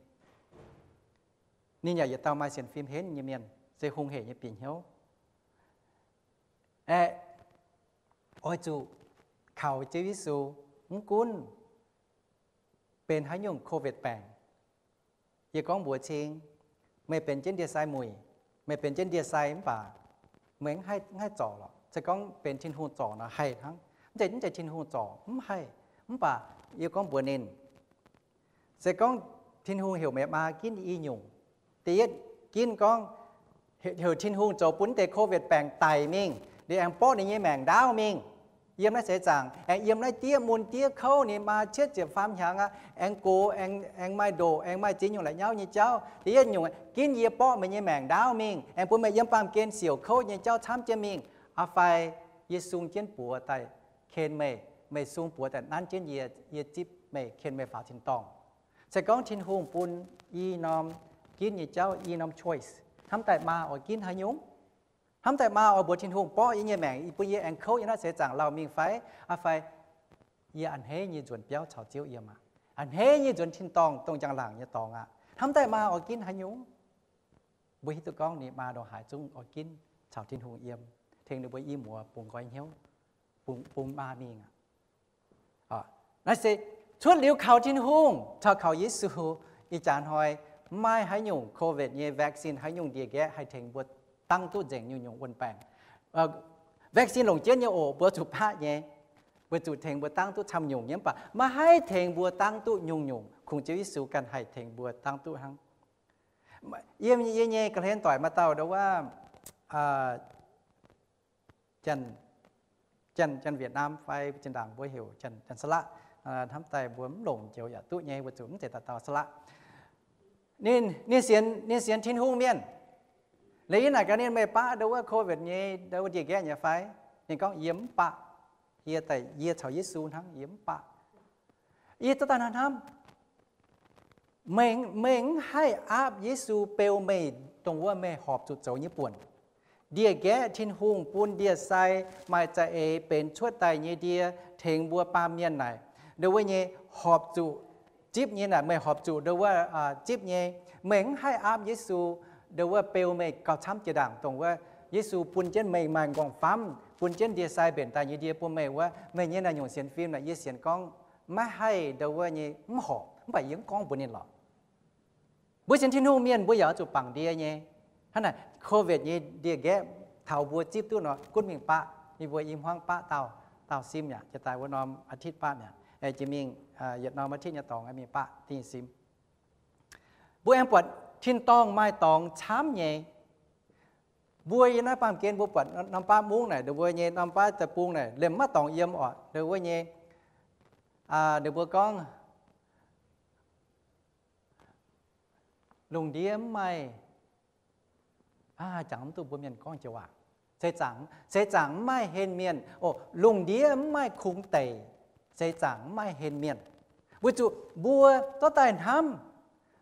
ninh yaac yietc dauh maaih sienx fim henv nyei mienh, se hungh hec nyei bieqc hnyouv. Aeqv, oix zuqc kaux Ziouv Yesu, mv gunv benx haaix nyungc covid baengc. Yie gorngv mbuox cing, meih benx jienv ndie-sai muic, meih benx jienv ndie-sai mv baac meih mv haih zorc lorqc. Se gorngv benx Tin-Hungh zorc nor haih hnangv. Mv zeiz, mv zeiz Tin-Hungh zorc, mv haih. Mv baac yie gorngv mbuox ninh, se gorngv Tin-Hungh heuc meih maa ginv i nyungc. Da'yietv ginv gorngv heuc Tin-Hungh zoux bun deix covid baengc daic mingh, liuz aengx borqv ninh nyei maengc ndaauv mingh. Yiem naaiv seix zaangc aengx yiem naaiv diev mun diev kouv, ninh maa cietv ziepc faam hnyangx aqv, aengx gox, aengx, aengx maaih ndoqc, aengx maaih ziex nyungc la'nyauv nyei jauv. Da'yietv nyungc, ginv yie borqv meih nyei maengc ndaauv mingh, aengx bun meih yiem baamh gen siouc kouv nyei jauv camv jienv mingh. Aa fai yie sung jienv buoz daaih ken meih, meih sung buoz daaih nanv jienv yie, yie zipv meih, ken meih faaux tin-dorngh. Se gorngv Tin-Hungh bun i norm ginv nyei jauv, i norm choice, hnamv daaih maa oix ginv haaix nyungc? Hnamv daaih maa oix mbuox Tin-Hungh borqv yie nyei maengc, bun yie aengx kouv yiem naaiv seix zaangc lauh mingh fai? Aa fai yie a'hneiv nyei nzuonx biauv caux Ziouv yiem aqv, a'hneiv nyei nzuonx tin-dorngh dongh njang-laangc nyei dorngx aqv. Hnamv daaih maa oix ginv haaix nyungc? Mbuo hiuv duqv gorngv ninh maa ndongc haaix zungv oix ginv caux Tin-Hungh yiem, tengx ninh mbuo i muoz bungx nqoi hnyouv, bungx, bungx maa mingh aqv. Naaiv se cuotv liuz kaux Tin-Hungh caux kaux Yesu, ih jaax hnoi maiv maaih haaix nyungc covid nyei vaccine, haaix nyungc ndie-nqaeqv haih tengx mbuo dangv duqv nzengc nyungc-nyungc wuon-baengc. Vaccine longc jienv nyei oc, mbuo zuqc baqv nyei, mbuo zuqc tengx mbuo dangv duqv camv nyungc nyei, mv baac maiv haih tengx mbuo dangv duqv nyungc-nyungc. Kungx Ziouv Yesu ganh haih tengx mbuo dangv duqv hnangv. Yiem yie nyei ga'hlen doic maaih dauh ndau wuov, Janx, Janx, Janx-Vietnam fai zinh ndaangc mbuo heuc Janx, Janx-Saalaqv, hnamv daaih mbuo mv longc joux yaac duqv nyei, weic zuqc mv zeiz dauh dauh Saalaqv. Ninh, ninh sienx, ninh sienx Tin-Hungh mienh. Liuz yie naaic gaax ninh, meih baqv ndau wuov covid nyei, ndau wuov ndie-nqaeqv nyei fai? Ninh gorngv, yie mv baqv. Yie daaih, yie caux Yesu hnangv, yie mv baqv. Yie duqv daaih hnamv, meih, meih mv haih aapv Yesu beu meih dongh wuov meih horpc zuqc zoux nyei buonc. Ndie-nqaeqv Tin-Hungh bun ndie-sai maaih za'eix benx cuotv daaih nyei ndie tengx mbuo baamh mienh naaic, ndau wuov nyei horpc zuqc zipv nyei naaic, meih horpc zuqc ndau wuov zipv nyei. Meih mv haih aapv Yesu ndau wuov beu meih gauh camv jiex ndaangc dongh wuov Yesu bun jienv meih maaih nqorngv-famv, bun jienv ndie-sai mbenc daaih nyei ndie bun meih wuov. Meih nyei naaiv nyungc sienx fim naaic yie sienx gorngv maiv haih ndau wuov nyei mv horpc, mv baac yie mv gorngv mbuox ninh lorqc. Mbuo sienx Tin-Hungh mienh mbuo yaac oix zuqc bangc ndie nyei. Hnangv naaic covid nyei ndie-nqaeqv taux mbuo zipv duqv nor, gunv mingh baqv. Yie mbuo i hmuangv baqv dauh, dauh sim mi'aqv, jiex daaih wuov norm อาทิตย์ baqv mi'aqv. Jiex mingh yietc norm อาทิตย์ nyei dorngx mingh baqv dingh sim. Mbuo aengx buatc tin-dorngh maaih dorngx camv nyei. Mbuo yiem naaiv baamh gen mbuo buatc norm baav mungv naaic, ndongc mbuo nyei norm baav deic-bung naaic liemh maiv dorngx yiem orqc, ndongc mbuo nyei, ninh mbuo gorngv lungh ndiev mv maaih, jangx mv duqv mbuo mienh gorngv joux waac, seix zaangc, seix zaangc mv maaih hen mienh, o, lungh ndiev mv maaih kungx deic, seix zaangc mv maaih hen mienh. Weic zuqc mbuo dorh daaih hnamv,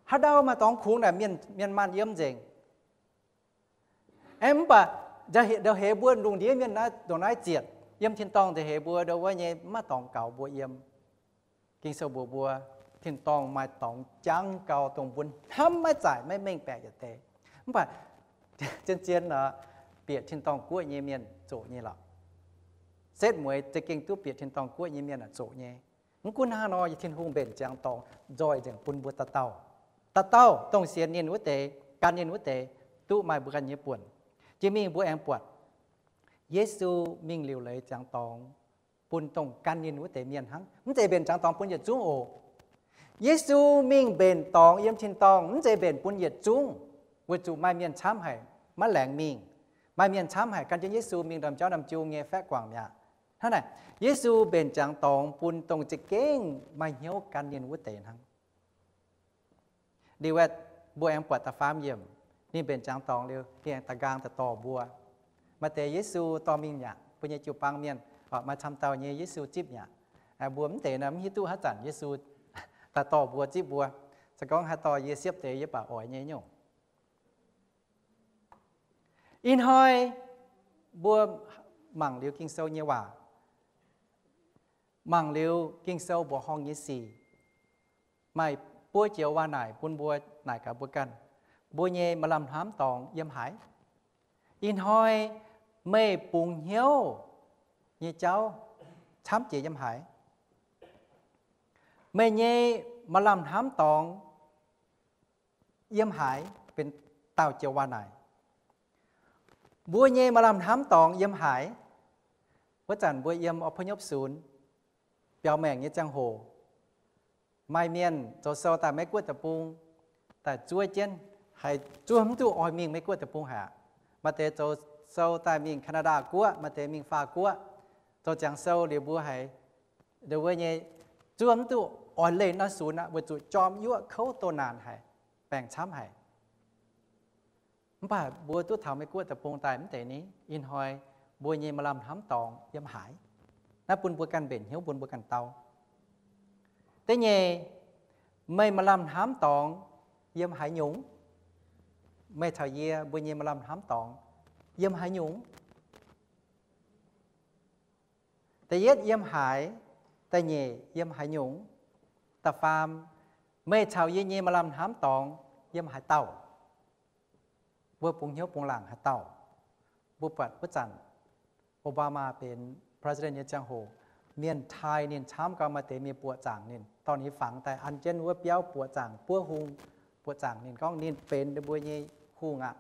haaix ndau maaih dorngx kungx naaic mienh, mienh maanh yiem nzengc. Aeqv, mv baac Ndau heix mbuo lungh ndiev mienh naaiv ndongc naaiv zietc, yiem tin-dorngh nzengc heix mbuo ndau wuov nyei mv maaih dorngx gaux mbuo yiem. Ging-Sou mbuox mbuo, tin-dorngh maaih dorngx jangv gau dongh mbuo hnamv maiv zaaic maiv mengh baeqc yietc deix. Mv baac zien-zien nor, bieqc tin-dorngh guoqv nyei mienh zoqc nyei lorqc. Setv mueiz za'gengh duqv bieqc tin-dorngh guoqv nyei mienh zoqc nyei. Mv gunv hnangv nor, Tin-Hungh mbenc ziangx dorngx nzoih nzengc bun mbuo dauh dauh. Dauh dauh dongh sienx ninh wuov deix, gan ninh wuov deix, duqv maaih mbuo ganh nyei buonc. Jiex mingh mbuo aengx buatc Yesu mingh liuc leiz ziangx dorngx bun dongh gan ninh wuov deix mienh hnangv. Mv zeiz mbenc ziangx dorngx bun yietc zungv oc. Yesu mingh mbenc dorngx yiem tin-dorngh mv zeiz mbenc bun yietc zungv, weic zuqc maaih mienh camv haic maiv laengz mingh. Maaih mienh camv haic gan jienv Yesu mingh ndorm jauv ndorm jung nyei faeqv guangc mi'aqv. Hnangv naaic, Yesu mbenc ziangx dorngx bun dongh za'gengh maaih hnyouv gan ninh wuov deix hnangv. Liuz aeqv, mbuo aengx buatc da'faam yiemc, ninh mbenc ziangx dorngx liuz, ninh aengx da'nqaang daaih dorh mbuo. Maaih deix Yesu dorh mingh mi'aqv, mbuo nyei jiu-baang mienh, maaih camv dauh nyei Yesu zipv mi'aqv. Mbuo mv deix nor mv hiuv duqv haaix zanc Yesu daaih dorh mbuo zipv mbuo. Se gorngv haih dorh yie siepv deix yie baac oix nyei nyungc. Ih hnoi mbuo mangc liuz Ging-Sou nyei waac, mangc liuz Ging-Sou mbuoqc horngh nyei sic, maaih buo joux waac naaic bun mbuo naaic gaax mbuo ganh, mbuo nyei maaih lamh hnamv dorngx yiem haaix? Ih hnoi meih bungx hnyouv nyei jauv camv jiex yiem haaix? Meih nyei maaih lamh hnamv dorngx yiem haaix? Benx daauh joux waac naaic. Mbuo nyei maaih lamh hnamv dorngx yiem haaix? Wuov zanc mbuo yiem อพยพศูนย์ biaux maengc nyei ziangh hoc, maaih mienh zoux sou daaih Meiv Guoqv deic-bung, daaih zuov jienv, haiz zuov mv duqv oix mingh Meiv Guoqv deic-bung haic aqv. Maaih deix zoux sou daaih mingh Canada Guoqv, maaih deix mingh Faah Guoqv. Zoux ziangx sou liuz mbuo haiz, wuov nyei, zuov mv duqv oix leih naaiv sunx aqv, weic zuqc jorm yuoqv kouv doh naanc haic, baengc camv haic. Mv baac mbuo duqv taux Meiv Guoqv deic-bung daaih mv deix ni, ih hnoi mbuo nyei maaih lamh hnamv dorngx yiem haaix? Naaiv bun mbuo ganh mbenc hnyouv, bun mbuo ganh dau. Da'nyeic, meih maaih lamh hnamv dorngx yiem haaix nyungc? Meih caux yie mbuo nyei maaih lamh hnamv dorngx yiem haaix nyungc? Da'yietv yiem haaix? Da'nyeic yiem haaix nyungc? Da'faam, meih caux yie nyei maaih lamh hnamv dorngx yiem haaix dauh? Mbuo bungx hnyouv bungx laangc haaix dauh? Mbuo buatc wuov zanc Obama benx president nyei ziangh hoc, mienh taaih ninh camv gau, maaih deix mienh buoqc zaangc ninh, dorh ninh fangx daaih an jienv wuov biauv buoqc zaangc buov hung, buoqc zaangc ninh gorngv ninh benx mbuo nyei hungh aqv.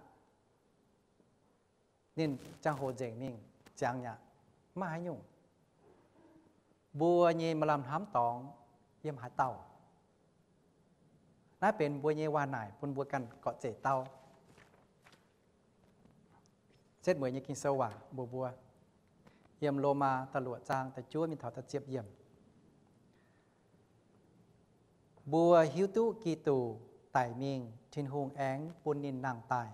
Ninh ziangh hoc nzengc mingh ziangx mi'aqv. Mv maaih haaix nyungc. Mbuo nyei maaih lamh hnamv dorngx yiem haaix dauh? Naaiv benx mbuo nyei waac naaic bun mbuo ganh gorqv zeic dau. Setv mueiz nyei Ging-Sou waac mbuox mbuo, yiem Lomaa da'luoqc zaang da'juov mingh taux da'ziepc yiemc. Mbuo hiuv duqv Giduc daic mingh, Tin-Hungh aengx bun ninh nangh daaih.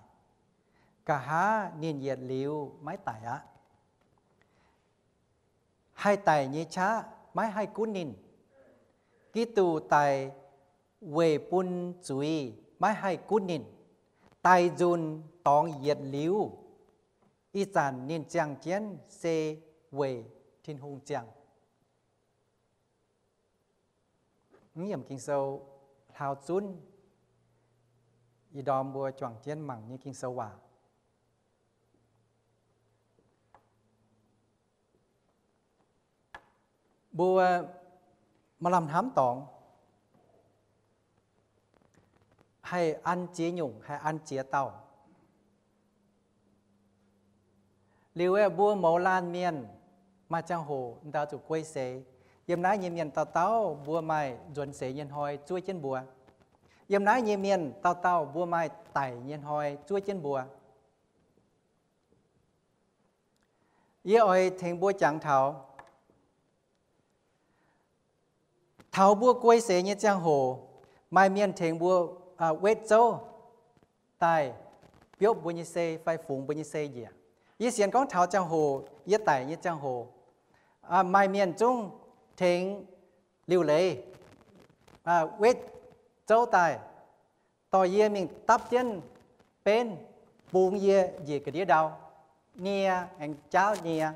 Nqa'haav ninh yietc liuz maiv daic aqv. Haih daic nyei qaqv maiv haih gunv ninh. Giduc daic weic bun zuiz maiv haih gunv ninh. Daic nzunc dorngx yietc liuz, ih zanc ninh ziangh jienv se weic Tin-Hungh ziangh. Mv yiemc Ging-Sou hlaau zunv, ih ndorm mbuo juangc jienv mangc nyei Ging-Sou waac. Mbuo maaih lamh hnamv dorngx haih an ziex nyungc, haih an ziex dauh. Liuz aeqv, mbuo mouz laanh mienh maaih ziangh hoc ndau zuqc guei seix. Yiem naaiv nyei mienh dauh dauh mbuo maaih nzuonx seix nyei hnoi zuov jienv mbuo. Yiem naaiv nyei mienh dauh dauh mbuo maaih daic nyei hnoi zuov jienv mbuo. Yie oix tengx mbuo jangx taux, taux mbuo guei seix nyei ziangh hoc, maaih mienh tengx mbuo wetv zouv daaih biopv mbuo nyei sei fai fungx mbuo nyei sei njiec. Yie sienx gorngv taux ziangh hoc yie daic nyei ziangh hoc, maaih mienh zungv tengx liuc leiz wetv zouv daaih, dorh yie mingh dapv jienv benv bungx yie njiec ga'ndiev ndau. nie, aengx jaauv nie.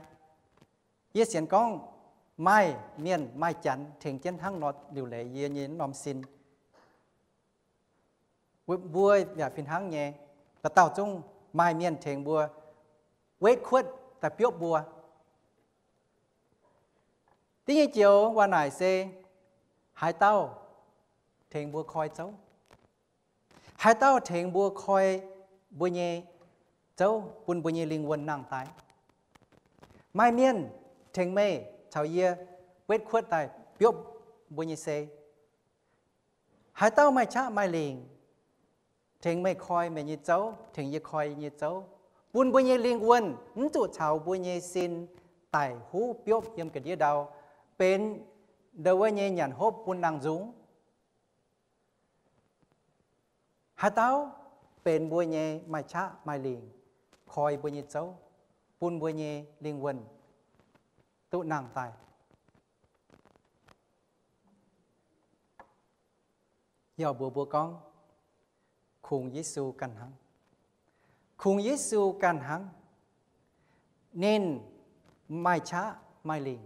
Yie sienx gorngv maaih mienh maaih janx tengx jienv hnangv nor liuc leiz yie nyei norm sin. Mbuo yaac fih hnangv nyei, dauh dauh zungv maaih mienh tengx mbuo wetv kuotv daaih biopv mbuo. Da'nyeic nyei joux waac naaic se haaix dauh tengx mbuo koi zouv. Haaix dauh tengx mbuo koi mbuo nyei zouv bun mbuo nyei lingh wuonh nangh daaih. Maaih mienh tengx meih caux yie wetv kuotv daaih biopv mbuo nyei sei. Haaix dauh maaih qaqv maaih lingc tengx meih koi meih nyei zouv, tengx yie koi yie nyei zouv, bun mbuo nyei lingh wuonh mv zuqc caux mbuo nyei sin daic huv biopv yiem ga'ndiev ndau, benx ndau wuov nyei nyanc hopv bun nangh nzungx. Haaix dauh benx mbuo nyei maaih qaqv maaih lingc, koi mbuo nyei zouv, bun mbuo nyei lingh wuonh duqv nangh daaih. Yie mbuox mbuo gorngv, kungx Yesu ganh hnangv. Kungx Yesu ganh hnangv. Ninh maaih qaqv maaih lingc.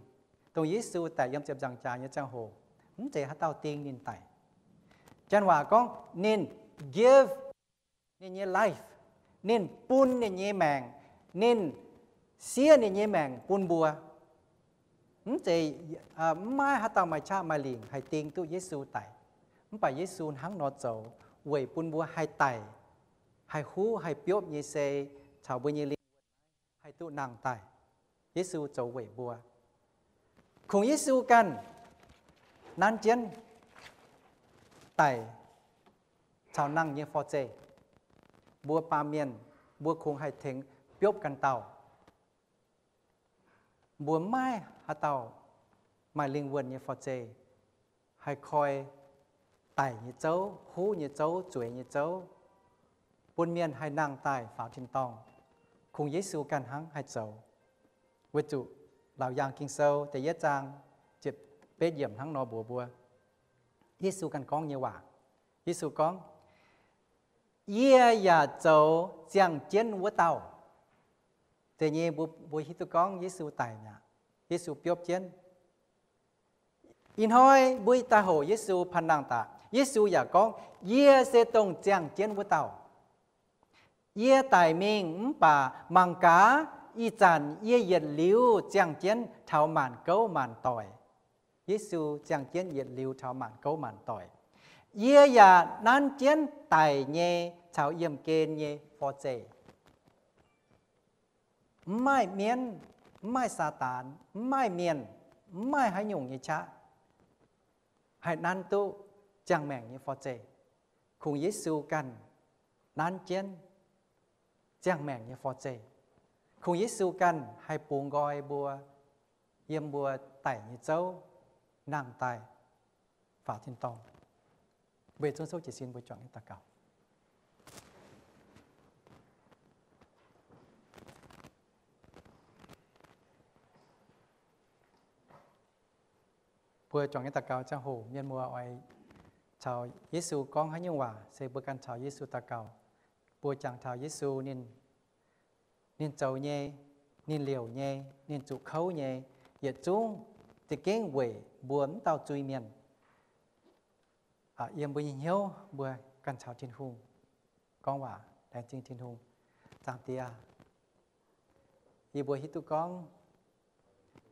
Dongh Yesu daic yiem ziepc nzaangc jaax nyei ziangh hoc, mv zeiz haaix dauh ding ninh daic. Janx waac gorngv ninh give ninh nyei life, ninh bun ninh nyei maengc, ninh siev ninh nyei maengc bun mbuo. Mv zeiz, mv maaih haaix dauh maaih qaqv maaih lingc haih ding duqv Yesu daic. Mv baac Yesu hnangv nor zoux weic bun mbuo haih daic, haih huv, haih biopv nyei sei caux mbuo nyei lingh haih duqv nangh daaih. Yesu zoux weic mbuo. Kungx Yesu ganh nanv jienv daic caux nangh nyei forv-zeih. Mbuo baamh mienh, mbuo kungx haih tengx biopv ganh dauh. Mbuo maiv maaih haaix dauh maaih lingh wuonh nyei forv-zeih haih koi daic nyei zouv, huv nyei zouv, zueiz nyei zouv, bun mienh haih nangh daaih faaux tin-dorngh. Kungx Yesu ganh hnangv haih zoux. Weic zuqc Laauc Yaangh Ging-Sou da'yietv zaang ziepc betv yiemc hnangv nor mbuox mbuo, Yesu ganh gorngv nyei waac. Yesu gorngv, yie yaac zoux ziangh jienv wuov dauh. Deix nyei mbuo, mbuo hiuv duqv gorngv Yesu daic mi'aqv, Yesu biopv jienv. Ih hnoi mbuo daaih hoqc Yesu panh nangh daaih, Yesu yaac gorngv, yie se dongh ziangh jienv wuov dauh. Yie daic mingh mv baac mangc gaax, ih zanc yie yietc liuz ziangh jienv taux maanc gouv maanc doic. Yesu ziangh jienv yietc liuz taux maanc gouv maanc doic. Yie yaac nanv jienv daic nyei caux yiemh gen nyei forv-zeih. Mv maaih mienv, mv maaih Saadaan, mv maaih mienh, mv maaih haaix nyungc nyei qaqv haih nanv duqv ziangh maengc nyei forv-zeih. Kungx Yesu ganh nanv jienv ziangh maengc nyei forv-zeih. Kungx Yesu ganh haih bungx nqoi mbuo yiem mbuo daic nyei zouv nangh daaih faaux tin-dorngh. Mbuo yietc zungv souv jiez sin mbuo juangc jienv daux gaux. Mbuo juangc jienv daux gaux ziangh hoc mienh muoz oix caux Yesu gorngv haaix nyungc waac se mbuo ganh caux Yesu daux gaux. Mbuo jangx taux Yesu ninh, ninh zoux nyei, ninh liouc nyei, ninh zuqc kouv nyei, yietc zungv za'gengh weic mbuo mv dauh zuiz-mienh. Yiem mbuo nyei hnyouv mbuo ganh caux Tin-Hungh gorngv waac, laengz zingh Tin-Hungh. Zaangc Diex, yie mbuo hiuv duqv gorngv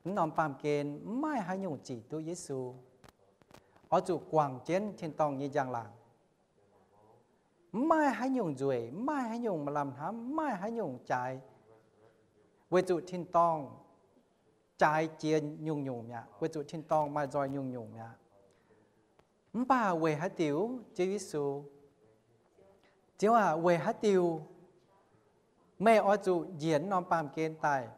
mv norm baamh gen mv maaih haaix nyungc zic duqv Yesu. Oix zuqc guangc jienv tin-dorngh nyei njang-laangc. Mv maaih haaix nyungc nzueic, mv maaih haaix nyungc maaih lamh hnamv, mv maaih haaix nyungc jaaix, weic zuqc tin-dorngh jaaix jiex nyungc-nyungc mi'aqv, weic zuqc tin-dorngh maaih nzoih nyungc-nyungc mi'aqv. Mv baac weic haaix diuc, Ziouv Yesu? Ziouv aac, weic haaix diuc meih oix zuqc njiec norm baamh gen daaih,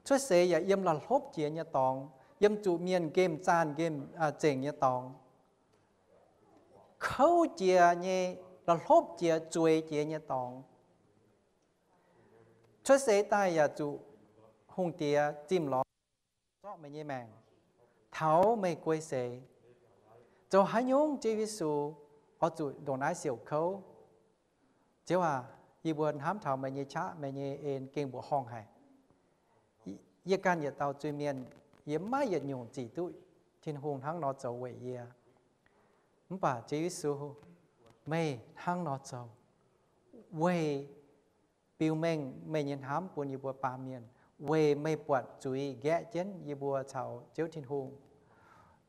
cuotv seix yaac yiem la'hlopv jiex nyei dorngx, yiem zuqc mienh nqemh zaanh nqemh zengc nyei dorngx, kouv jiex nyei, la'hlopv jiex, zueiz jiex nyei dorngx, cuotv seix daaih yaac zuqc hungh diex zimh lorz zorqv meih nyei maengc, taux meih guei seix. Zoux haaix nyungc, Ziouv Yesu, oix zuqc ndongc naaiv siouc kouv? Ziouv aac, yie mbuo hnamv taux meih nyei qaqv, meih nyei en gengh mbuoqc horngh haic. Yie ganh yietc dauh zuiz-mienh, yie maiv yietc nyungc zic duqv Tin-Hungh hnangv nor zoux weic yie. Mv baac Ziouv Yesu, meih hnangv nor zoux, weic biux mengh meih nyei hnamv bun yie mbuo baamh mienh, weic meih buatc zuiz nqaeqv jienv yie mbuo caux Ziouv Tin-Hungh.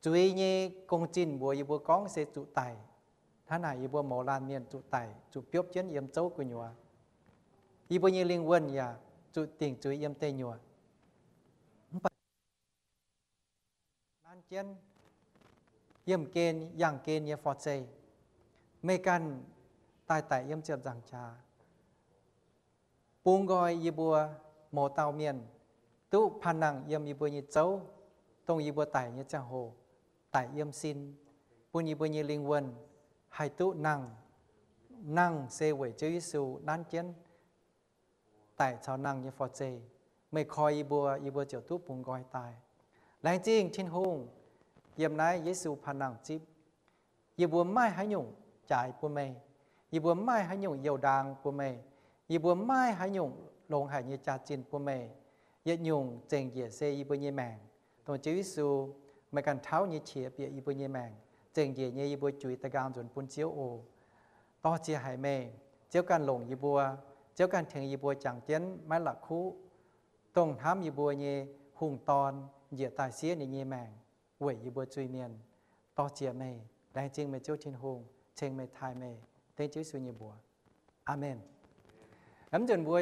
Zuiz nyei gong-zinh mbuox yie mbuo gorngv se zuqc daic. Hnangv naaic yie mbuo mouz laanh mienh zuqc daic, zuqc biopv jienv yiem zouv gu'nyuoz. Yie mbuo nyei lingh wuonh yaac zuqc dingc zuiz yiem deic nyuoqc. Mv baac nanv jienv yiemh gen yangh gen nyei forv-zeih, meih ganh daaih daic yiem ziepc nzaangc qaqv, bungx nqoi yie mbuo mouz dauh mienh duqv panh nangh yiem yie mbuo nyei zouv, dongh yie mbuo daic nyei ziangh hoc daic yiem sin, bun yie mbuo nyei lingh wuonh haih duqv nangh. Nangh se weic Ziouv Yesu nanv jienv daic caux nangh nyei forv-zeih. Meih koi yie mbuo, yie mbuo ziouc duqv bungx nqoi daaih. Laengz zingh Tin-Hungh, yiem naaiv Yesu panh nangh zipv, yie mbuo maiv maaih haaix nyungc jaaix bun meih. Yie mbuo maiv maaih haaix nyungc youh ndaang bun meih. Yie mbuo maiv maaih haaix nyungc longx haic nyei jaax-zinh bun meih. Yietc nyungc zengc njiec se yie mbuo nyei maengc, dongh Ziouv Yesu meih ganh tauv nyei qiex bieqc yie mbuo nyei maengc, zengc njiec nyei yie mbuo juix da'nqaang nzuonx bun Ziouv oc. Dorh ziex haic meih. Ziouv ganh longc yie mbuo. Ziouv ganh tengx yie mbuo jangx jienv maiv la'kuqv dongh hnamv yie mbuo nyei hungh dorn njiec daaih siev ninh nyei maengc weic yie mbuo zuiz-mienh. Dorh ziex meih. Laengz zingh meih Ziouv Tin-Hungh, ceng meih taaih meih. Dengv Ziouv Yesu nyei mbuox, aamen. Mv nzunc mbuo